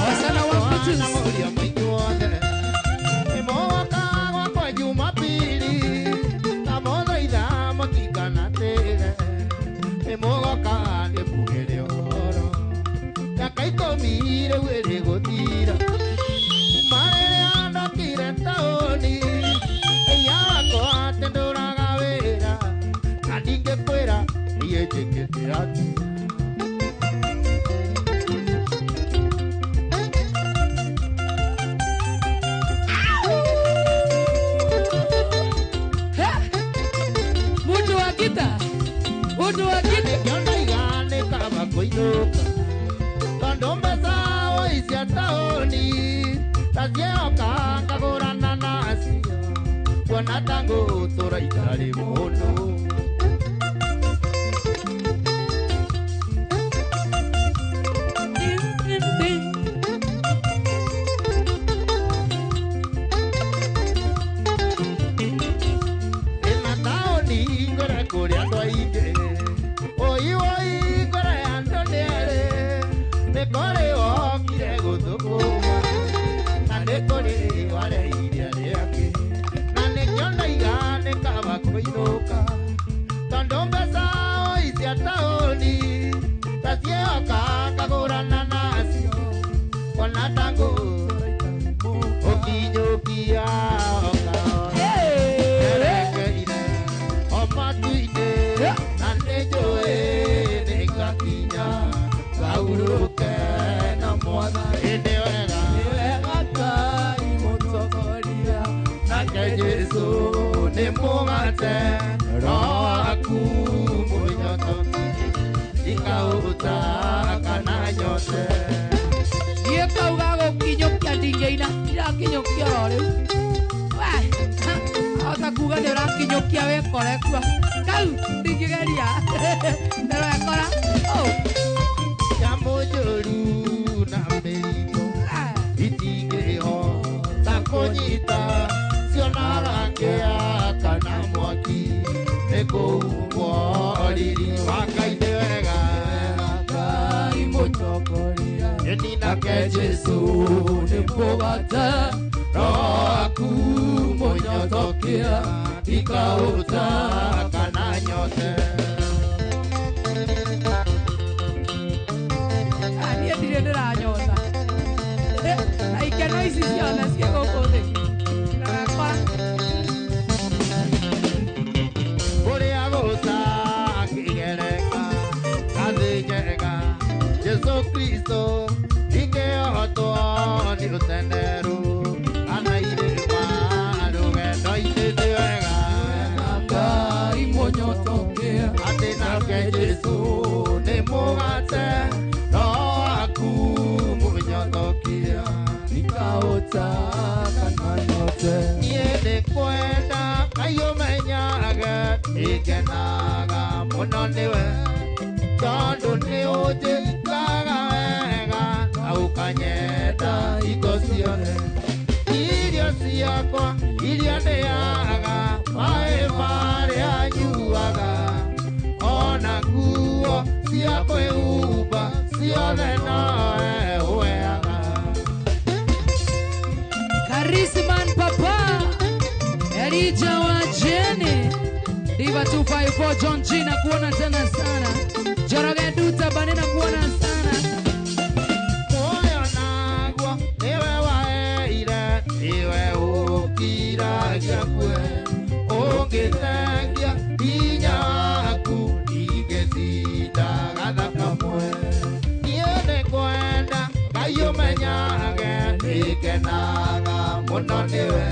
Wasana wa Mtusi Jesu Kristo, Mũnyotokia. Atĩ nake Jesũ nĩ mũgate roho waku mũnyotokia. Nikautaka na nyote. Niĩ nĩ kwenda Ngai ũmenyage nĩngenaga mũno nĩwe tondũ nĩ ũnjĩkaga wega na ũkanyenda hingo ciothe. Irio ciakwa iria ndĩaga maĩ marĩa nyuaga ona nguo cia kwĩhumba ciothe nowe ũheaga. Karisman Papa Elijah wa Jene Diva 254 John G na kuona tena sana. Joroge Duta Bane na kuona sana. Moyo nagwo niwe waeire niwe ũkiragia kue ũngĩthengia hinya waku ndingĩtindaga thakamwe. Niĩ nĩngwenda Ngai ũmenyage nĩngenaga mũno nĩwe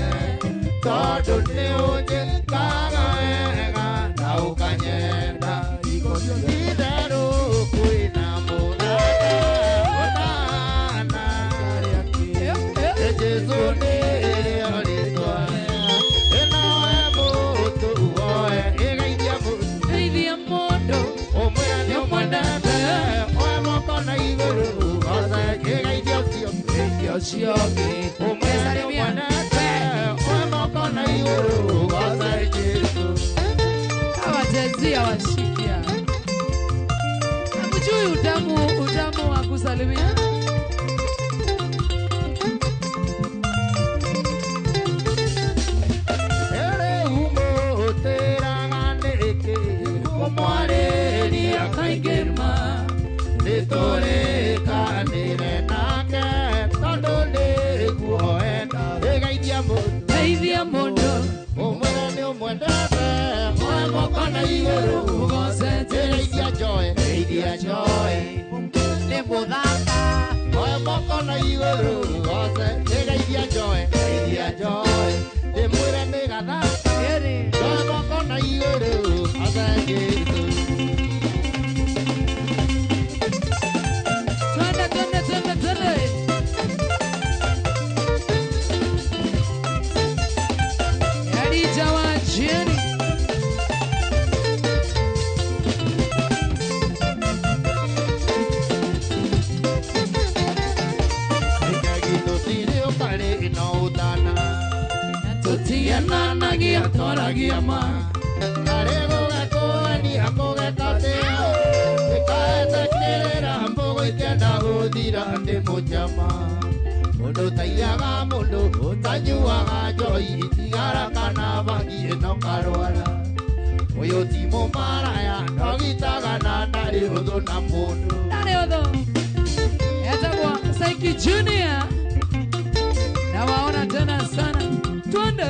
tondũ nĩ ũnjĩkaga wega na ũkanyenda hingo ciothe. Itherũ kwĩna mũthata ũtahana Jesũ nĩrĩo rĩtwa ĩnoe mũtũ woe ĩgeithia mũndũ. Geithia mũndũ. Ũmwĩre nĩ ũmwendete oe moko na igũrũ goce ĩgeithia ũcio. Geithia ũcio ũngĩ. Ũmwĩre nĩ ũmwendete oe moko na igũrũ goce Jesũ. Hawajazia washikia. Hamjui utamu wa kusalimia. Ere umũtĩraga nĩkĩ kũmwarĩria kaingĩ ma nĩtũrĩkanĩre nake tondũ nĩguo enda. Ĩgeithia mũndũ. Geithia mũndũ. Ũmwĩre nĩ ũmwendete oe moko na igũrũ Ũgoce Jesũ. Ĩgeithia Joy. Geithia Joy. Nĩ mũthaka oe moko na igũrũ goce ĩgeithia Joy. Geithia Joy. Ndĩmwĩre nĩ gathaka Ĩrĩ. oe moko na igũrũ goce Jesũ. Twende, twende, twende, twende. Elijah wa Jeni. Tutiananagia twaragia ma. Arĩ gũgekũenia kũgekatĩa ĩkaetĩkĩrĩra mbũgũ ikĩenda gũthira ndĩ mũjama. Mũndũ taiyaga mũndũ ũtanyuaga njohi tigara kana bangi ĩno karwara. Ũyũ ti mũmaraya ndogitaga na ndarĩ ũthũ na mũndũ. Ndarĩ ũthũ. Etagwo Saiki Junior. Nawaona tena sana. Twende.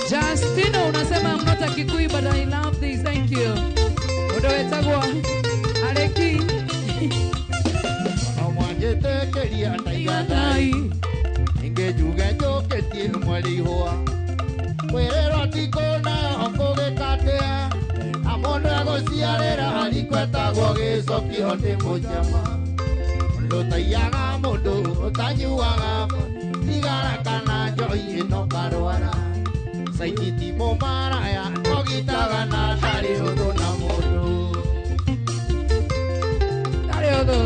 Justino unasema I'm not a Kikuyu but I love this. Thank you. Mũndũ wetagwo Areki. Omwanjĩtĩkĩria ndaiganai ingĩ njuge njũkĩtie mweri ihũa kwĩrĩrwo ti kũneo kũgĩkatĩa na mũndũ egũciarĩra harikwetagwo gĩcokio nĩ mũjama. Mũndũ taiyaga mũndũ ũtanyuaga thigara kana njohi ĩno karwara. Saiki ti mũmaraya ndogitaga na ndarĩ ũthũ na mũndũ. Ndarĩ ũthũ.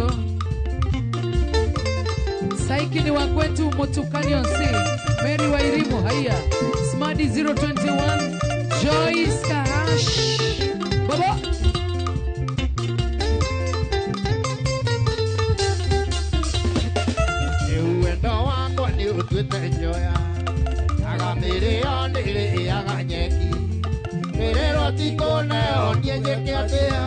Saiki ni wa kwetu Mutukanio C. Mary Wairimu haya. Smadi 021 Joyce Kahash. Baba. Rĩu wendo wakwa nĩ ũtuĩte njoya aga mĩrĩo nĩrĩaga nyeki mĩrĩro ti kũneo niĩ njĩke atĩa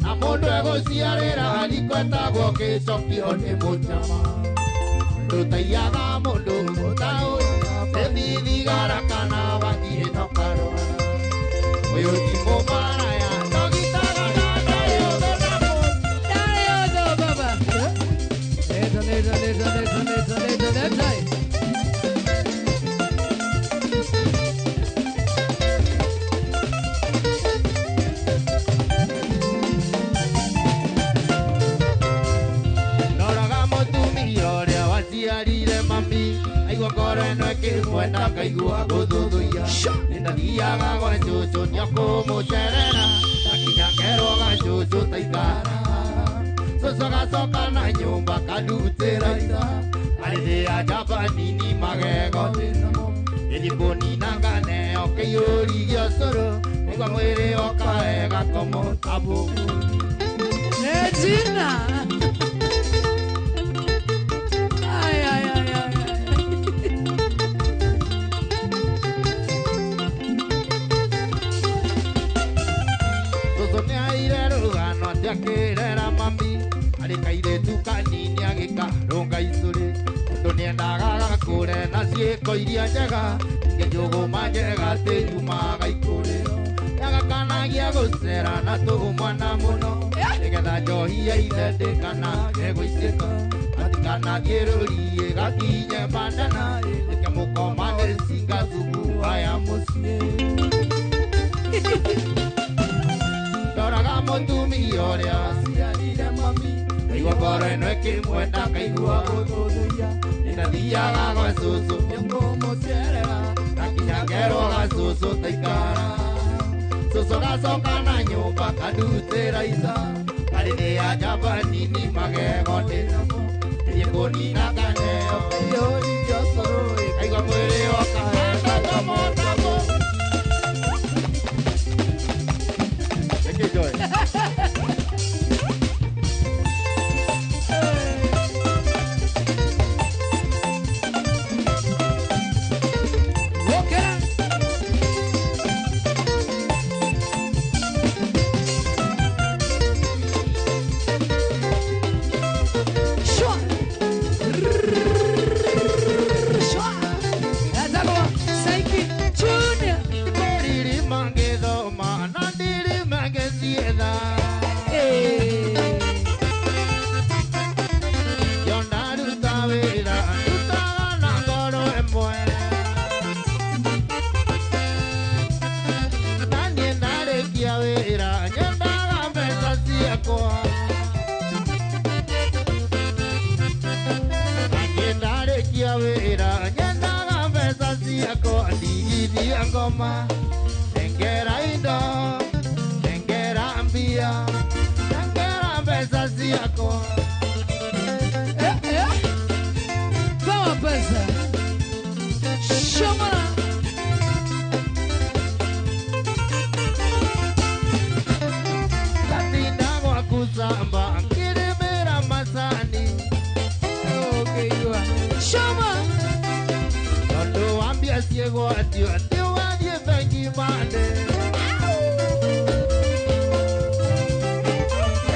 na mũndũ egũciarĩra harikwetagwo gĩcokio nĩ mũjama. Mũndũ taiyaga mũndũ ũtaũĩ thigara kana bangi ĩno karwara. Ũyũ ti mũmaraya ndogitaga na ndarĩ ũthũ na mũndũ. Ndarĩ ũthũ baba. Leta, leta, leta, leta, leta, leta, leta. ngaigua gũthũthũia nĩndathiaga gwa cũcũ nĩakũmũcerera ngakinya ngerwo ga cũcũ taikara cũcũ gacoka na nyũmba kandutĩra ira arĩthĩa njamba nini magego ndĩnamo ĩthiĩ kũnina nganeo kĩiyũri gĩa ũcũrũ nĩguo mwĩrĩ woka wega komũtabũ Regina. Ay, ay, ay, ay. Cũcũ nĩaire rũgano atĩ akĩrera mami arĩ kairĩtu kanini agĩkarũnga icũrĩ tondũ nĩendaga gakũre na ciĩko iria njega ingĩ njũgũma njega atĩ yumaga ikũrĩro nĩagakanagia gũcera na tũmwana mũno nĩgetha njohi ya ithe ndĩkanage gũitĩka atikanathiĩ rũriĩ gakinye bandana ĩke mũkoma nĩ cinga thubu haya mũciĩ ndoraga mũtumia ũrĩa waciarire mami ngaigua ngoro ĩno ĩkĩmwenda ngaigua gũthũthũia nĩndathiaga gwa cũcũ nĩkũmũcerera ngakinya ngerwo ga cũcũ taikara cũcũ gacoka na nyũmba kandutĩra ica karĩthĩa njamba nini magego ndĩnamo thiĩ kũnina nganeo kĩiyũri gĩa ũcũrũ ngaigua mwĩrĩ woka wega komũtambũ. Thank you, Joy. Wokera. Shwa. Shwa. Azagwa Saiki Junior. Ndirima ngĩthoma na ndirima ngĩcietha Eh. yo ndaruta wĩra ndutaga na ngoro ĩmwe na niĩ ndarĩkia wĩra nyendaga mbeca ciakwa na niĩ ndarĩkia wĩra nyendaga mbeca ciakwa ndigithia ngoma nengera indo nengera mbia nengera mbeca ciakwa. Eh, eh. Kama pesa. Shomara. Ndatinda gwaku camba ngĩrĩmĩra macani Okay, Shoma. tondũ wa mbia ciĩgwatio atĩ wathiĩ bengi mande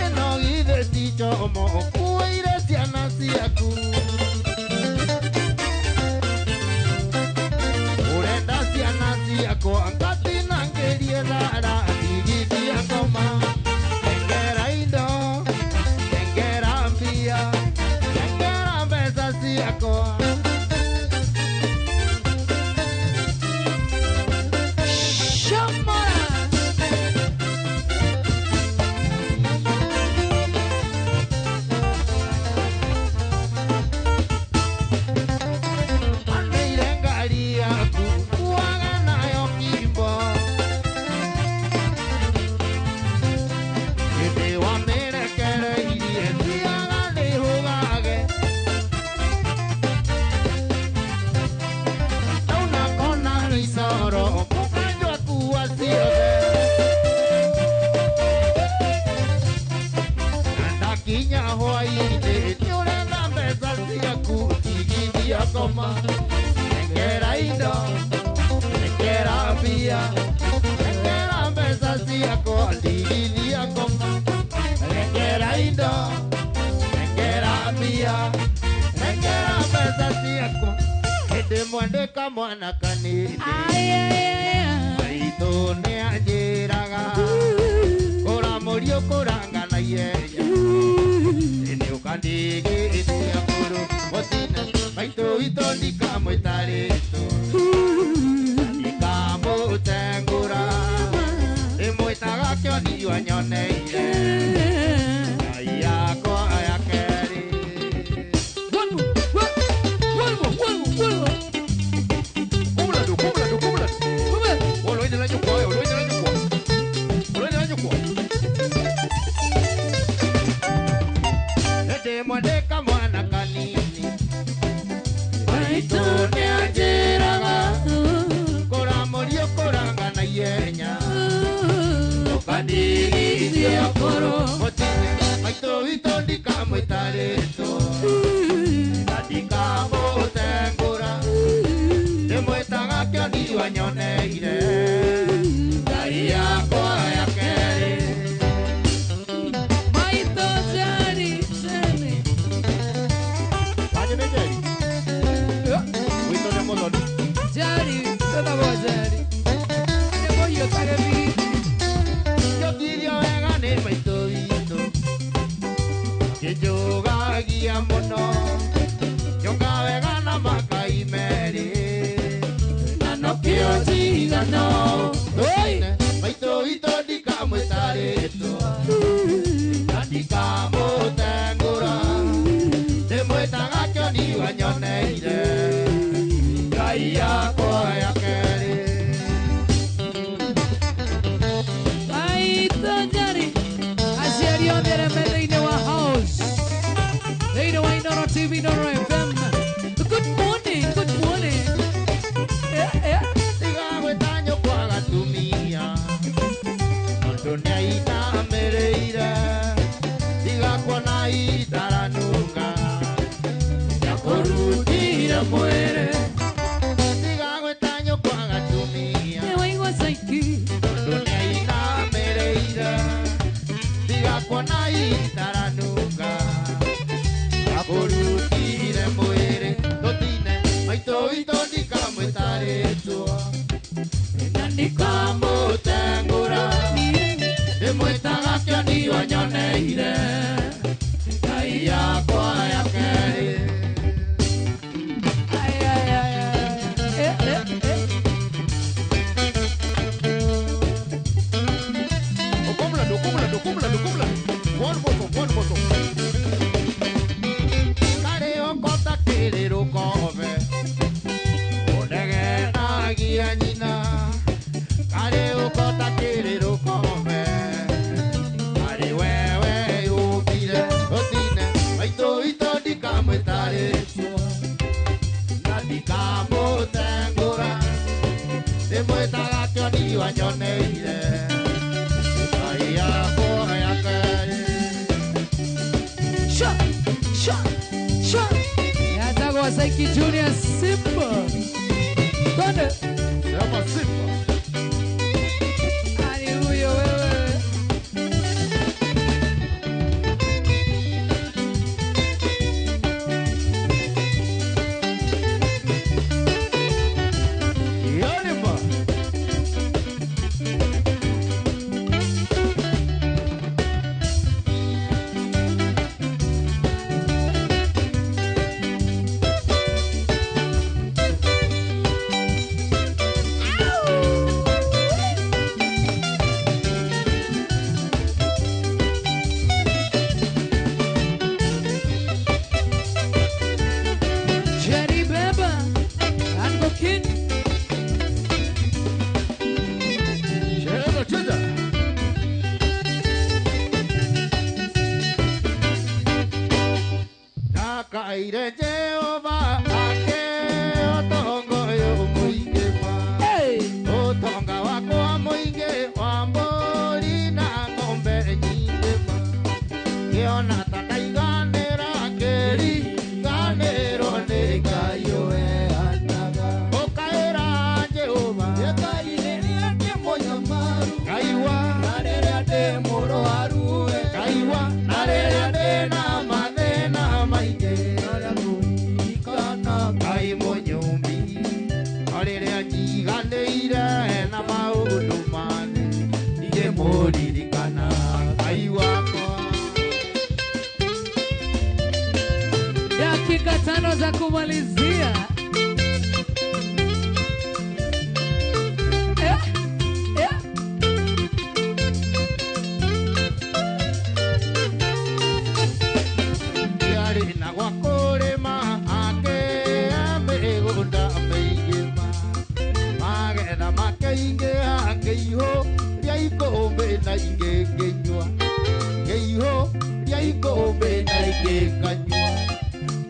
ĩno githĩ ti njomo ũkuĩire ciana ciaku ũrenda ciana ciakwa ngatinangĩrie thara ndigithia ngoma nengera indo nengera mbia nengera mbeca ciakwa. Shomara. Aneire ngari yaku kuaga nayo kimbo hĩndĩ wamĩrekereirie thiaga nĩhũgage ndauna kona icoro mũkanjwa kuua ciothe na ndakinya hwainĩ nĩũrenda mbeca ciaku tigithia ngoma nengera indo nengera mbia nengera mbeca ciakwa ndigithia ngoma nengera indo nengera mbia nengera mbeca ciakwa hĩndĩ mwandĩka mwana kanini Ay, ay, ay, ay. maitũ nĩanjĩraga kũra mũriũ kũranga na ihenya nĩ ũkandigithia kũrũ mũtina maitũ witũ ndikamwĩtarĩtũ ndikamũtengũra ndĩmwĩtaga kĩoni wanyoneire ngai yakwa ya kerĩ. One more, one, one more, one more, one more. Umra duku. wanyoneire Ngai yakwa ya kerĩ. Maito Jerry Jerry. Wanyu nĩ Jerry? Witũ nĩ Mũthoni. Jerry, twĩtagwo Jerry. Nĩ mũhiũ ta gĩbiriti. Njokirio wega nĩ maitũ witũ, akĩnjũgagia mũno, njoka wega na makai merĩ, na nokĩo njigano. Maitũ witũ ndikamwĩta rĩtwa, na ndikamũtengũra, ndĩmwĩtaga kĩoni wanyoneire Ngai yakwa ya kerĩ. Maito Jerry. Aciari othe arĩa me thĩinĩ wa house, thĩinĩ wa Inooro TV, Inooro FM. Good morning, good morning. Tiga gwĩta nyũkwa gatumia, tondũ nĩaitamĩrĩire, tiga kuona itaranunga, nĩakũrutire mwĩrĩ. Tiga gwĩta nyũkwa gatumia, Nĩ waigua caiki. tondũ nĩaitamĩrĩire, tiga kuona itaranunga, nĩakũrutire mwĩrĩ. Tũtine maitũ witũ ndikamwĩta rĩtwa, na ndikamũtengũra, ndĩmwĩtaga kĩoni wanyoneire Ngai yakwa ya kerĩ. Ai, ai, ai, ai. Okumlando, okumlando, okumlando, okumlando. One more song, one more song. Karĩ okota kĩrĩ rũkobe, ũnegenagia nyina. Karĩ ũkota kĩrĩ rũkobe, karĩ wewe yũmbire. Ũtine maitũ witũ ndikamwĩta rĩtwa, na ndikamũtengũra, ndĩmwĩtaga kĩoni wanyoneire Ngai yakwa ya kerĩ. Sha, sha, sha. Yatagwo Saiki Junior Simba. Twende. Sema Simba. Ani huyo wewe. Yoniba. Jerry Beba. Ango King. Cheza cheza. Ndakaire Jehova ake ũtonga ũyũ mũingĩ ma. Hey. Ũtonga wakwa mũingĩ wa mbũri na ng'ombe nyingĩ ma. Ngĩona ta ndaiganĩra ngĩriganĩrwo nĩ Ngai ũheanaga. Ũkaĩra Jehova. Ngaiwa na rĩrĩa ndĩ Ngaiwa na rĩrĩa ndĩna mathĩna maingĩ. Ngai mũnyũmbi, o rĩrĩa njiganĩire na maũndũ mane, ingĩmũririkana Ngai wakwa. Dakika 5 za kumalizia. Ndiarĩ na gwa kũrĩma akĩhe mĩgũnda mĩingĩ ma. Magetha makĩingĩha ngĩihũria ikũmbĩ na ingĩ ngĩnyua. Ngĩihũria ikũmbĩ na ingĩ nganyua.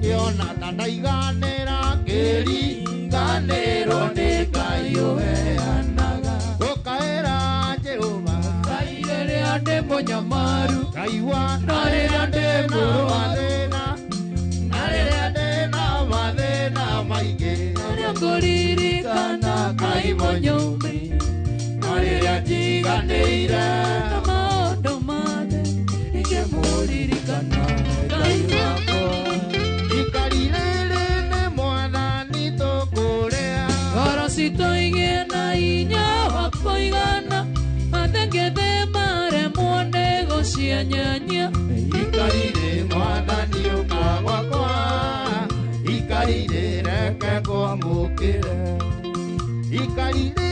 Ngĩona ta ndaiganĩra ngĩriganĩrwo nĩ Ngai ũheanaga. Ũkaĩra Jehova. Ngai rĩrĩa ndĩ mũnyamaru. Ngaiwa Na rĩrĩa ndĩ mũrwaru. mathĩna, na rĩrĩa ndĩ na mathĩna maingĩ. Rĩrĩa ngũririkana Ngai mũnyũmbi. citũ igĩe na hinya wa kũigana mathengethe maremwo nĩ gũcienyenya. Ikarire mwathani ũka gwakwa, ikarire reke ngwamũkĩre. Ikarire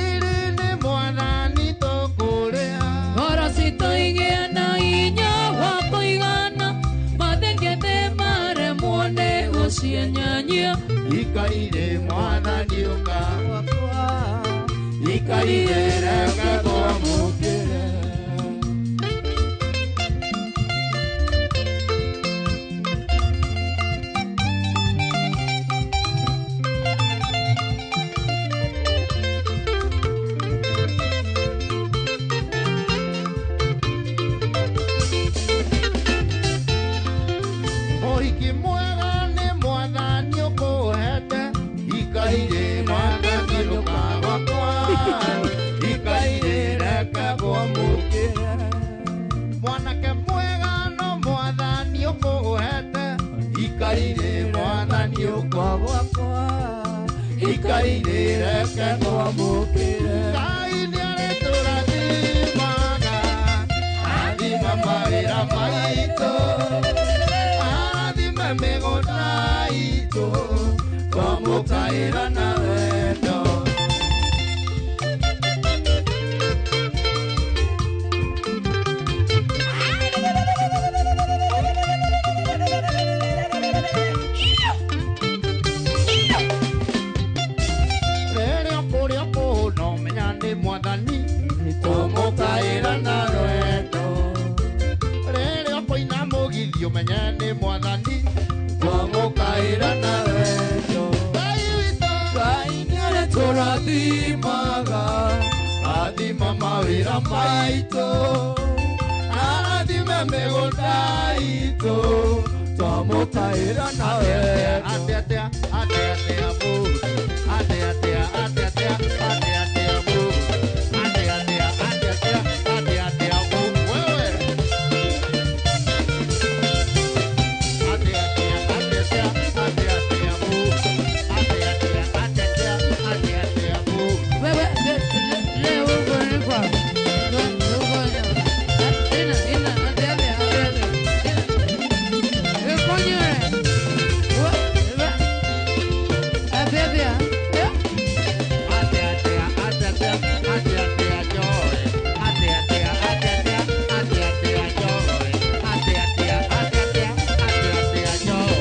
nĩ mwathani tũkũrĩa. Ngoro citũ igĩe na hinya wa kũigana mathengethe maremwo nĩ gũcienyenya. Ikarire mwathani ũka gwakwa, ikarire reke ngwamũkĩre. Mũhiki mwega nĩ mwathani ũkũhete, ikarire mwathani ũka gwakwa, ikarire reke ngwamũkĩre. Mwanake mwega no mwathani ũkũhete, ikarire mwathani ũka gwakwa, ikarire reke ngwamũkĩre. Ngai nĩarĩtũrathimaga, rathima mawĩra maitũ, arathime mĩgũnda itũ, twamũkaĩra na wendo. Rĩrĩa ũkũrĩa kũhũna ũmenya nĩ mwathani, twamũkaĩra na wendo. Rĩrĩa ũkũina mũgithi ũmenye nĩ mwathani, twamũkaĩra na wendo. Ngai witũ, Ngai nĩarĩtũrathimaga, rathima mawĩra maitũ, arathime mĩgũnda itũ, twamũkaĩra na wendo. Atĩa atĩa, atĩa atĩa mũndũ, atĩa atĩa, atĩa atĩa, atĩa atĩa mũndũ, atĩa atĩa, atĩa atĩa, atĩa atĩa mũndũ. Wewe. Atĩa atĩa, atĩa atĩa, atĩa atĩa mũndũ, atĩa atĩa, atĩa atĩa, atĩa atĩa mũndũ. Wewe leo uko kwa. Ina ina atĩa atĩa atĩa atĩa. Coño. Atĩa atĩa. Atĩa atĩa, atĩa atĩa, atĩa atĩa joy. Atĩa atĩa, atĩa atĩa, atĩa atĩa joy. Atĩa atĩa, atĩa atĩa, atĩa atĩa joy.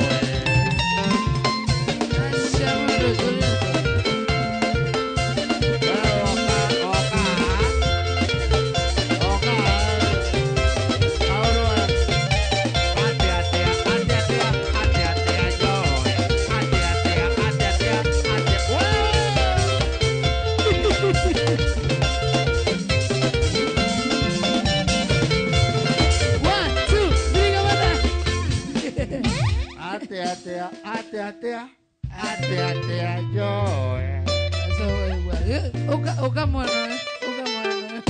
One, two, three, go back. So, uka mwana, uka mwana.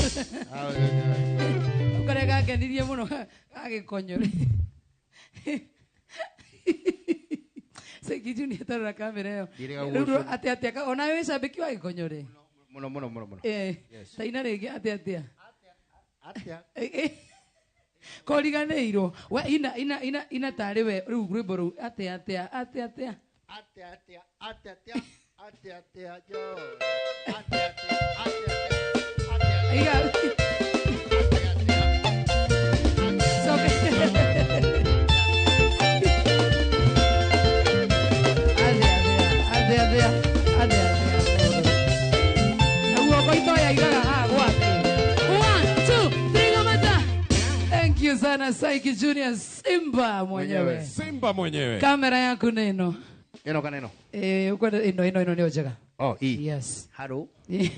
Ukaria gakenirie muno gagĩkonyore. Seki Junior tarora kamera ĩyo. Rĩu atĩa atĩa ona wĩ cambĩki wa gĩkonyore. Muno muno muno muno. Taina rĩngĩ atĩa atĩa. Koriganĩirwo. We ina ina ina ina tarĩ we rĩu rwĩmbo rũu atĩa atĩa atĩa atĩa. Atĩa atĩa atĩa atĩa atĩa atĩa joy. Atĩa atĩa atĩa atĩa atĩa Iga. Atĩa atĩa atĩa atĩa atĩa. Naguo koitoya igaga haha gwake. 1 2 3 go mata. Thank you sana Saiki Junior Simba mwenyewe. Simba mwenyewe. Kamera yaku nĩ ĩno. Ĩno kana ĩno? Ukwenda ĩno ĩno ĩno nĩyo njega. Oh, i. Yes. Hello. Nĩ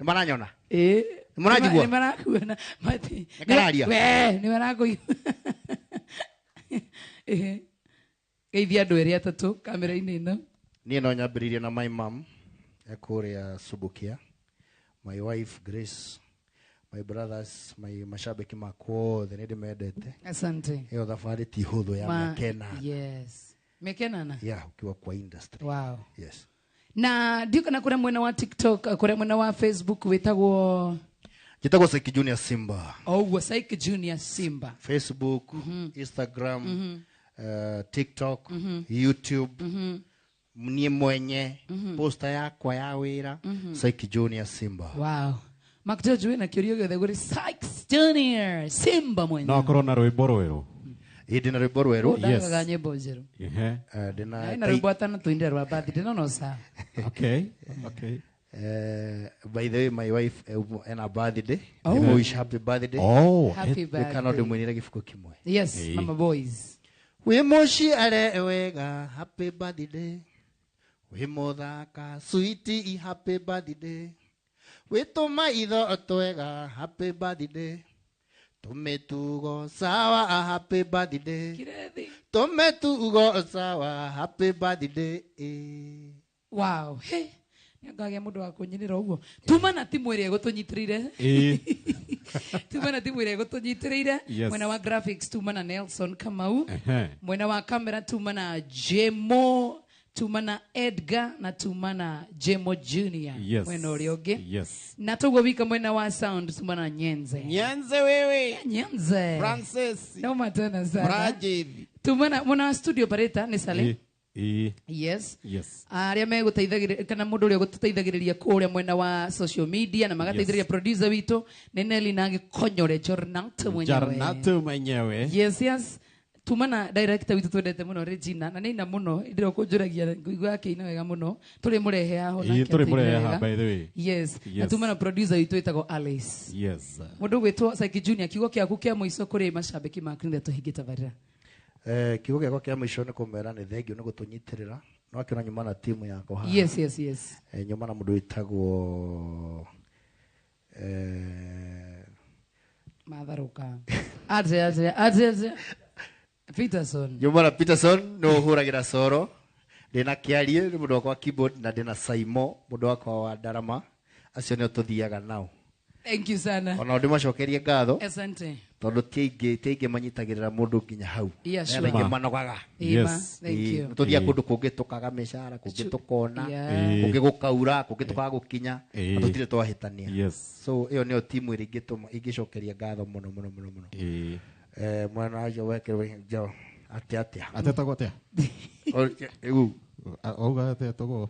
maranyona? Nĩ maranjigua? Nĩ marakuona. Mati. Nĩ kararia? We, nĩ marakũigua. Geithia andũ erĩ atatũ kamera-inĩ ĩno. Niĩ no nyambĩrĩirie na my mom ekũrĩa Subukia, my wife Grace, my brothers, my mashabiki makwa othe nĩ ndĩmendete. Asante. Ĩyo thabarĩ ti hũthũ ya mĩaka ĩnana. Yes. Mĩaka ĩnana? Yeah, ukiwa kwa industry. Wow. Yes. Na ndiũ kana kũrĩa mwena wa TikTok, kũrĩa mwena wa Facebook wĩtagwo Njĩtagwo Syke Junior Simba. Oguo Syke Junior Simba. Facebook, Instagram, TikTok, YouTube. Niĩ mwenye poster yakwa ya wĩra Syke Junior Simba. Wow. Mark George wĩna kĩũria gĩothe gũrĩ Syke Junior Simba mwenye. No akorwo na rwĩmbo rwerũ. Ĩ ndĩna rwĩmbo rwerũ. Ndagaga nyĩmbo njerũ. Ehe. Ndĩna Na rwĩmbo atano tũindire rwa birthday no no sawa. Okay. Okay. By the way, my wife ena birthday. Oh. Wish happy birthday. Oh, happy birthday. Kana ndĩmwinĩre gĩbuko kĩmwe. Yes, hey. Mama boys. Wĩ mũciare wega, happy birthday. Wĩ mũthaka, sweetie, happy birthday. Wĩ tũmaitho twega, happy birthday. Tũmĩtugo sawa, happy birthday. Kirethi. Tũmĩtugo sawa, happy birthday. Wow. Hey. Nĩngagĩa mũndũ wa kũnyinĩra ũguo. Tuma na timu ĩrĩa ĩgũtũnyitĩrĩire. Tuma na timu ĩrĩa ĩgũtũnyitĩrĩire. Yes. Mwena wa graphics tuma na Nelson Kamau. Mwena wa kamera tuma na Jemo, tuma na Edgar na tuma na Jemo Junior. Yes. Mwena ũrĩa ũngĩ. Yes. Na toguo wika mwena wa sound tuma na Nyenze. Nyenze wewe. Nyenze. Francis. Noma tena sana. Mrajithi. Tuma na mwena wa studio operator ni Sale. Yes. Yes. Arĩa megũteithagĩrĩria kana mũndũ ũrĩa ũgũtũteithagĩrĩria kũrĩa mwena wa social media na magateithĩrĩria Yes. producer witũ nĩ Nelly na Gĩkonyore Jornat mwenyewe. Jornat mwenyewe. Yes, yes. Tuma na director witũ twendete mũno Regina na nĩina mũno ndĩro kũnjũragia ngũigua akĩina wega mũno tũrĩ mũrehe haho Ĩ tũrĩ mũrehe haha by the way. Yes. Yes. Na tuma na producer witũ wĩtagwo Alice. Yes. Mũndũ ũgwĩtwo Syke Junior kiugo kĩaku kĩa mũico kũrĩ macambĩki maku nĩgetha tũhingie tabarĩra. Kiugo gĩakwa kĩa mũico nĩ kũmera nĩ thengio nĩ gũtũnyitĩrĩra no akĩona nyuma na timu yakwa haha. Yes, yes, yes. Nyuma na mũndũ wĩtagwo Matharũka. Ate ate ate ate. Peterson. Nyuma na Peterson nĩ ũhũragĩra coro. Ndĩna Kĩarie nĩ mũndũ wakwa wa keyboard na ndĩna Saimo mũndũ wakwa wa ndarama. Acio nĩo tũthiaga nao. Thank you sana. Ona ndĩmacokerie ngatho. Asante. Tondũ ti aingĩ manyitagĩrĩra mũndũ nginya hau. Yeah, sure. Aingĩ manogaga. Yes. Thank you. Tũthiaga kũndũ kũngĩ tũkaga mĩcara, kũngĩ tũkona, kũngĩ gũkaura, kũngĩ tũkaga gũkinya, na tũtirĩ twahĩtania. Yes. So ĩyo nĩyo timu ĩrĩa ingĩtũma ingĩcokeria ngatho mũno mũno mũno mũno. Mwana wacio wekĩrwo jo atĩa atĩa. Atetagwo atĩa? Ĩu. Auga atĩa tũgwo?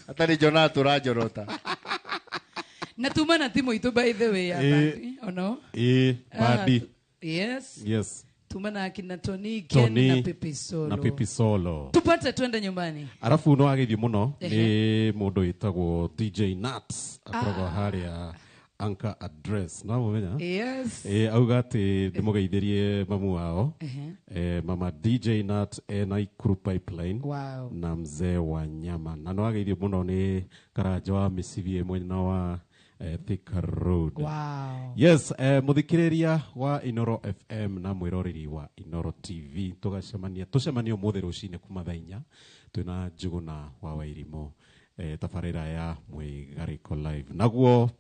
Atarĩ Jonathan ũranjorota. Na tuma na timu itũ by the way ya bandi ono. Bandi. Yes. Yes. Tuma na akina Tony Ken na Pipi Solo. Na Pipi Solo. Tupate twende nyumbani. Arafu no ageithio mũno nĩ mũndũ wĩtagwo DJ Nuts akoragwo harĩa Anchor Address. No mũmenya? Yes. Auga atĩ ndĩmũgeithĩrie mamu wao. Mama DJ Nut ena Ikuru Pipeline. Wow. Na mzee wa nyama. Na no ageithio mũno nĩ Karanja wa mĩcibi mwena wa Thika Road. Wow. Yes, mũthikĩrĩria wa Inoro FM na mwĩroreri wa Inoro TV tũgacemania tũcemanie ũmũthĩ rũcinĩ kuma thaa inya twĩna Njũgũna wa Wairimũ tabarĩra ya Mwĩgarĩko Live. Naguo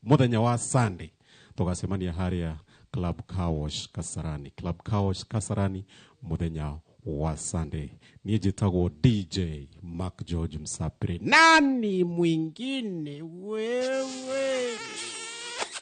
mũthenya wa Sunday tũgacemania harĩa Club Car Wash Kasarani. Club Car Wash Kasarani mũthenya wa Sunday. Niĩ njĩtagwo DJ Mark George Msapiri. Nani mwingine wewe?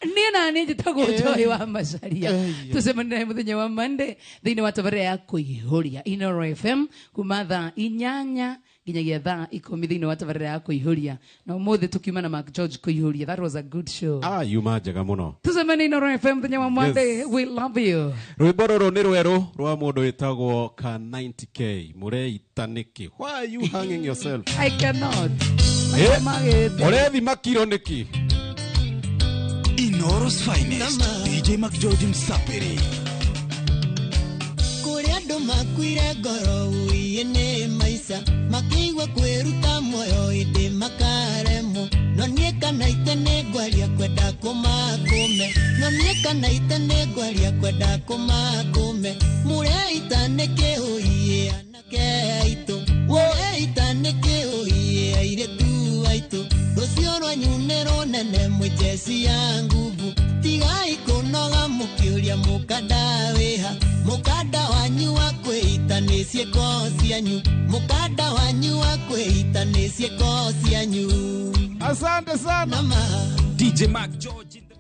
Niĩ na niĩ njĩtagwo Joy wa Macharia. Tũcemanie mũthenya wa Monday thĩinĩ wa tabarĩra ya kũihũria Inoro FM kuma thaa 8 nginyagia thaa 10 thĩinĩ wa tabarĩra ya kũihũria. Na ũmũthĩ tũkiuma na Mark George kũihũria. That was a good show. Yuma njega mũno. Tũcemanie Inoro FM mũthenya wa Monday. Yes. We love you. Rwĩmbo rũrũ nĩ rwerũ rwa mũndũ wĩtagwo ka 90K. Mũreita nĩkĩ? Why are you hanging yourself? I cannot. Ũrethima kiro nĩkĩ? Inoro's finest, DJ Mark George Msapiri. Kũrĩa andũ makuire ngoro ũiĩ nĩ maica makĩigua kwĩruta muoyo ĩndĩ makaremwo no niĩ kana ite nĩ ngwaria kwenda kũmakũme no niĩ kana ite nĩ ngwaria kwenda kũmakũme mũreita nĩkĩ ũiĩ anake aitũ mũreita nĩkĩ ũiĩ airĩtu aitũ rũciũ rwanyu nĩ rũnene mwĩ njeci ya nguvu tigai kũnoga mũkĩũria mũkanda wĩha mũkanda wanyu wa kwĩita nĩ ciĩko cianyu mũkanda wanyu wa kwĩita Ciĩko cianyu. Asante sana. Nama. DJ Mark George in the